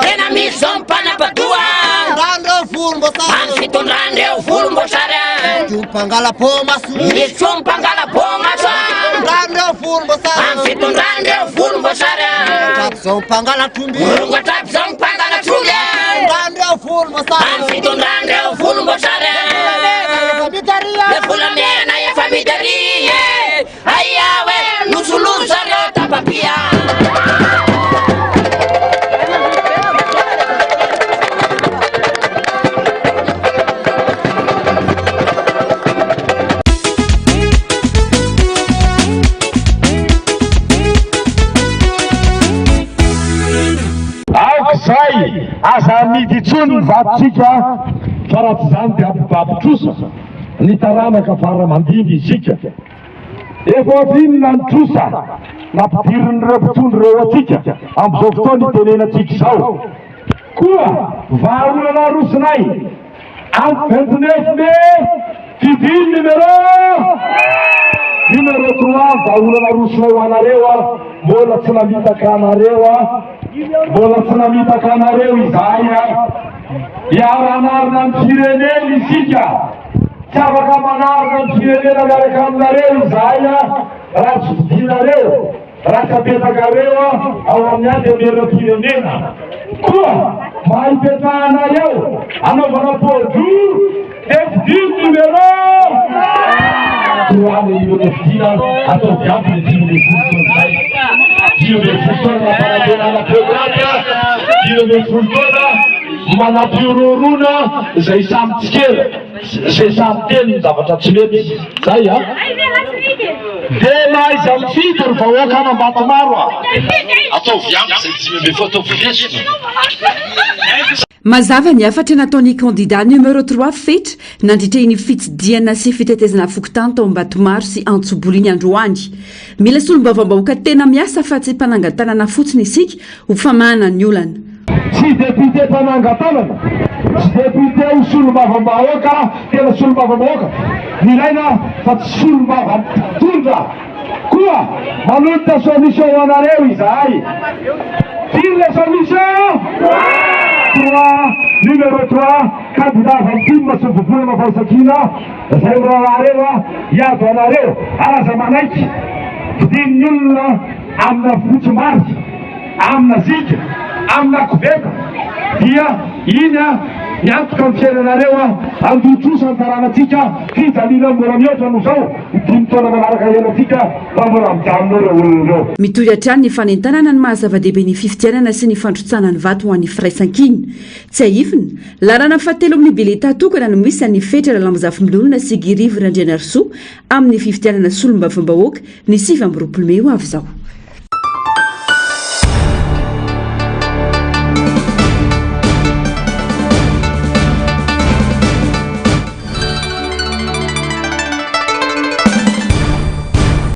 Tena misy zao mpanapa-doha. Any fitondran'ireo volomboasary a. Misy mpangalabômaso. Misy mpangalabômaso a. Fitondran'ireo volomboasary. Any fitondran'ireo volomboasary a. Mirongatra mpangalatra-omby. Mirongatra aby zao mpangalatra-omby a. Fitondran'ireo volomboasary. Any fitondran'ireo volomboasary a. Le volamena efa midy ary e. Aia hoe nosoloa zareo tapapia. Aoka izay, aza amidy intsony ny vatontsika fa raha tsy izany dia hampibaby trosa ny taranaka fara aman-dimby isika. Efa avy inona ny trosa nampidirin'ireo mpitondra ireo antsika amin'izao fotoana itenenantsika izao? Koa vahaolana arosonay amin'ny 29 mai fidio ny numéro numéro trois vahaolana arosonay ho anareo a! Mbola tsy namitaka anareo a! Mbola tsy namitaka anareo izahay a! Hiara-hanarina ny firenena isika. Tsy afaka manarina ny firenena miaraka aminareo izahay raha tsy fidinareo, raha tsy apetrakareo ao amin'ny Antenimierampirenena. Koa mba hipetrahanay eo hanaovana pôdro dia fidio ny numéro trois le numéro fidina, ataovy ampy ny 15 taona izay. 15 taona nampanantenana programme, 15 taona manampihorohoroana izay samy tsikera. Zay samy miteny ny zavatra tsy mety zay a! De mahaiza mifidy ry vahoaka an'Ambatomaro a! Ataovy ampy zay 15 ataovy lesona. Mazava ny hafatra nataon'ny kandida numéro trois Fetra nandritra iny fitsidihana sy fitetezana fokontany tao Ambatomaro sy Antsobolo iny androany. Mila solombavambahoaka tena miasa fa tsy mpanangan-tanana fotsiny isika ho famahana ny olana. Tsy député mpanangan-tanana, tsy député ho solombavambahoaka tena solombavambahoaka no ilaina fa tsy solombava mpitondra. Koa manolotra solution ho anareo izahay. Firy le solution? Trois. Numéro trois, candidat avy amin'ny tim sy ny vovonana Firaisankina, izay miraharaha reo a, hiady ho anareo, ary aza manaiky vidian'ny olona amina fotsimbary, amina zinga, amina koveta, dia iny a, miantoka ny fiainanareo a, handoa trosa ny taranantsika, fijaliana mbola mihoatra noho izao. Dimy taona manaraka iainantsika fa mbola mijanona eo ireo olona ireo. Mitohy hatrany ny fanentanana ny maha zava-dehibe ny fifidianana sy ny fandrotsahana ny vato ho an'ny firaisankina. Tsiahivina, laharana fahatelo amin'ny biletà tokana no misy an'i Fetra Ralambozafimbololona sy Guy Rivo Randrianarisoa amin'ny fifidianana solombavambahoaka ny 29 mey ho avy izao.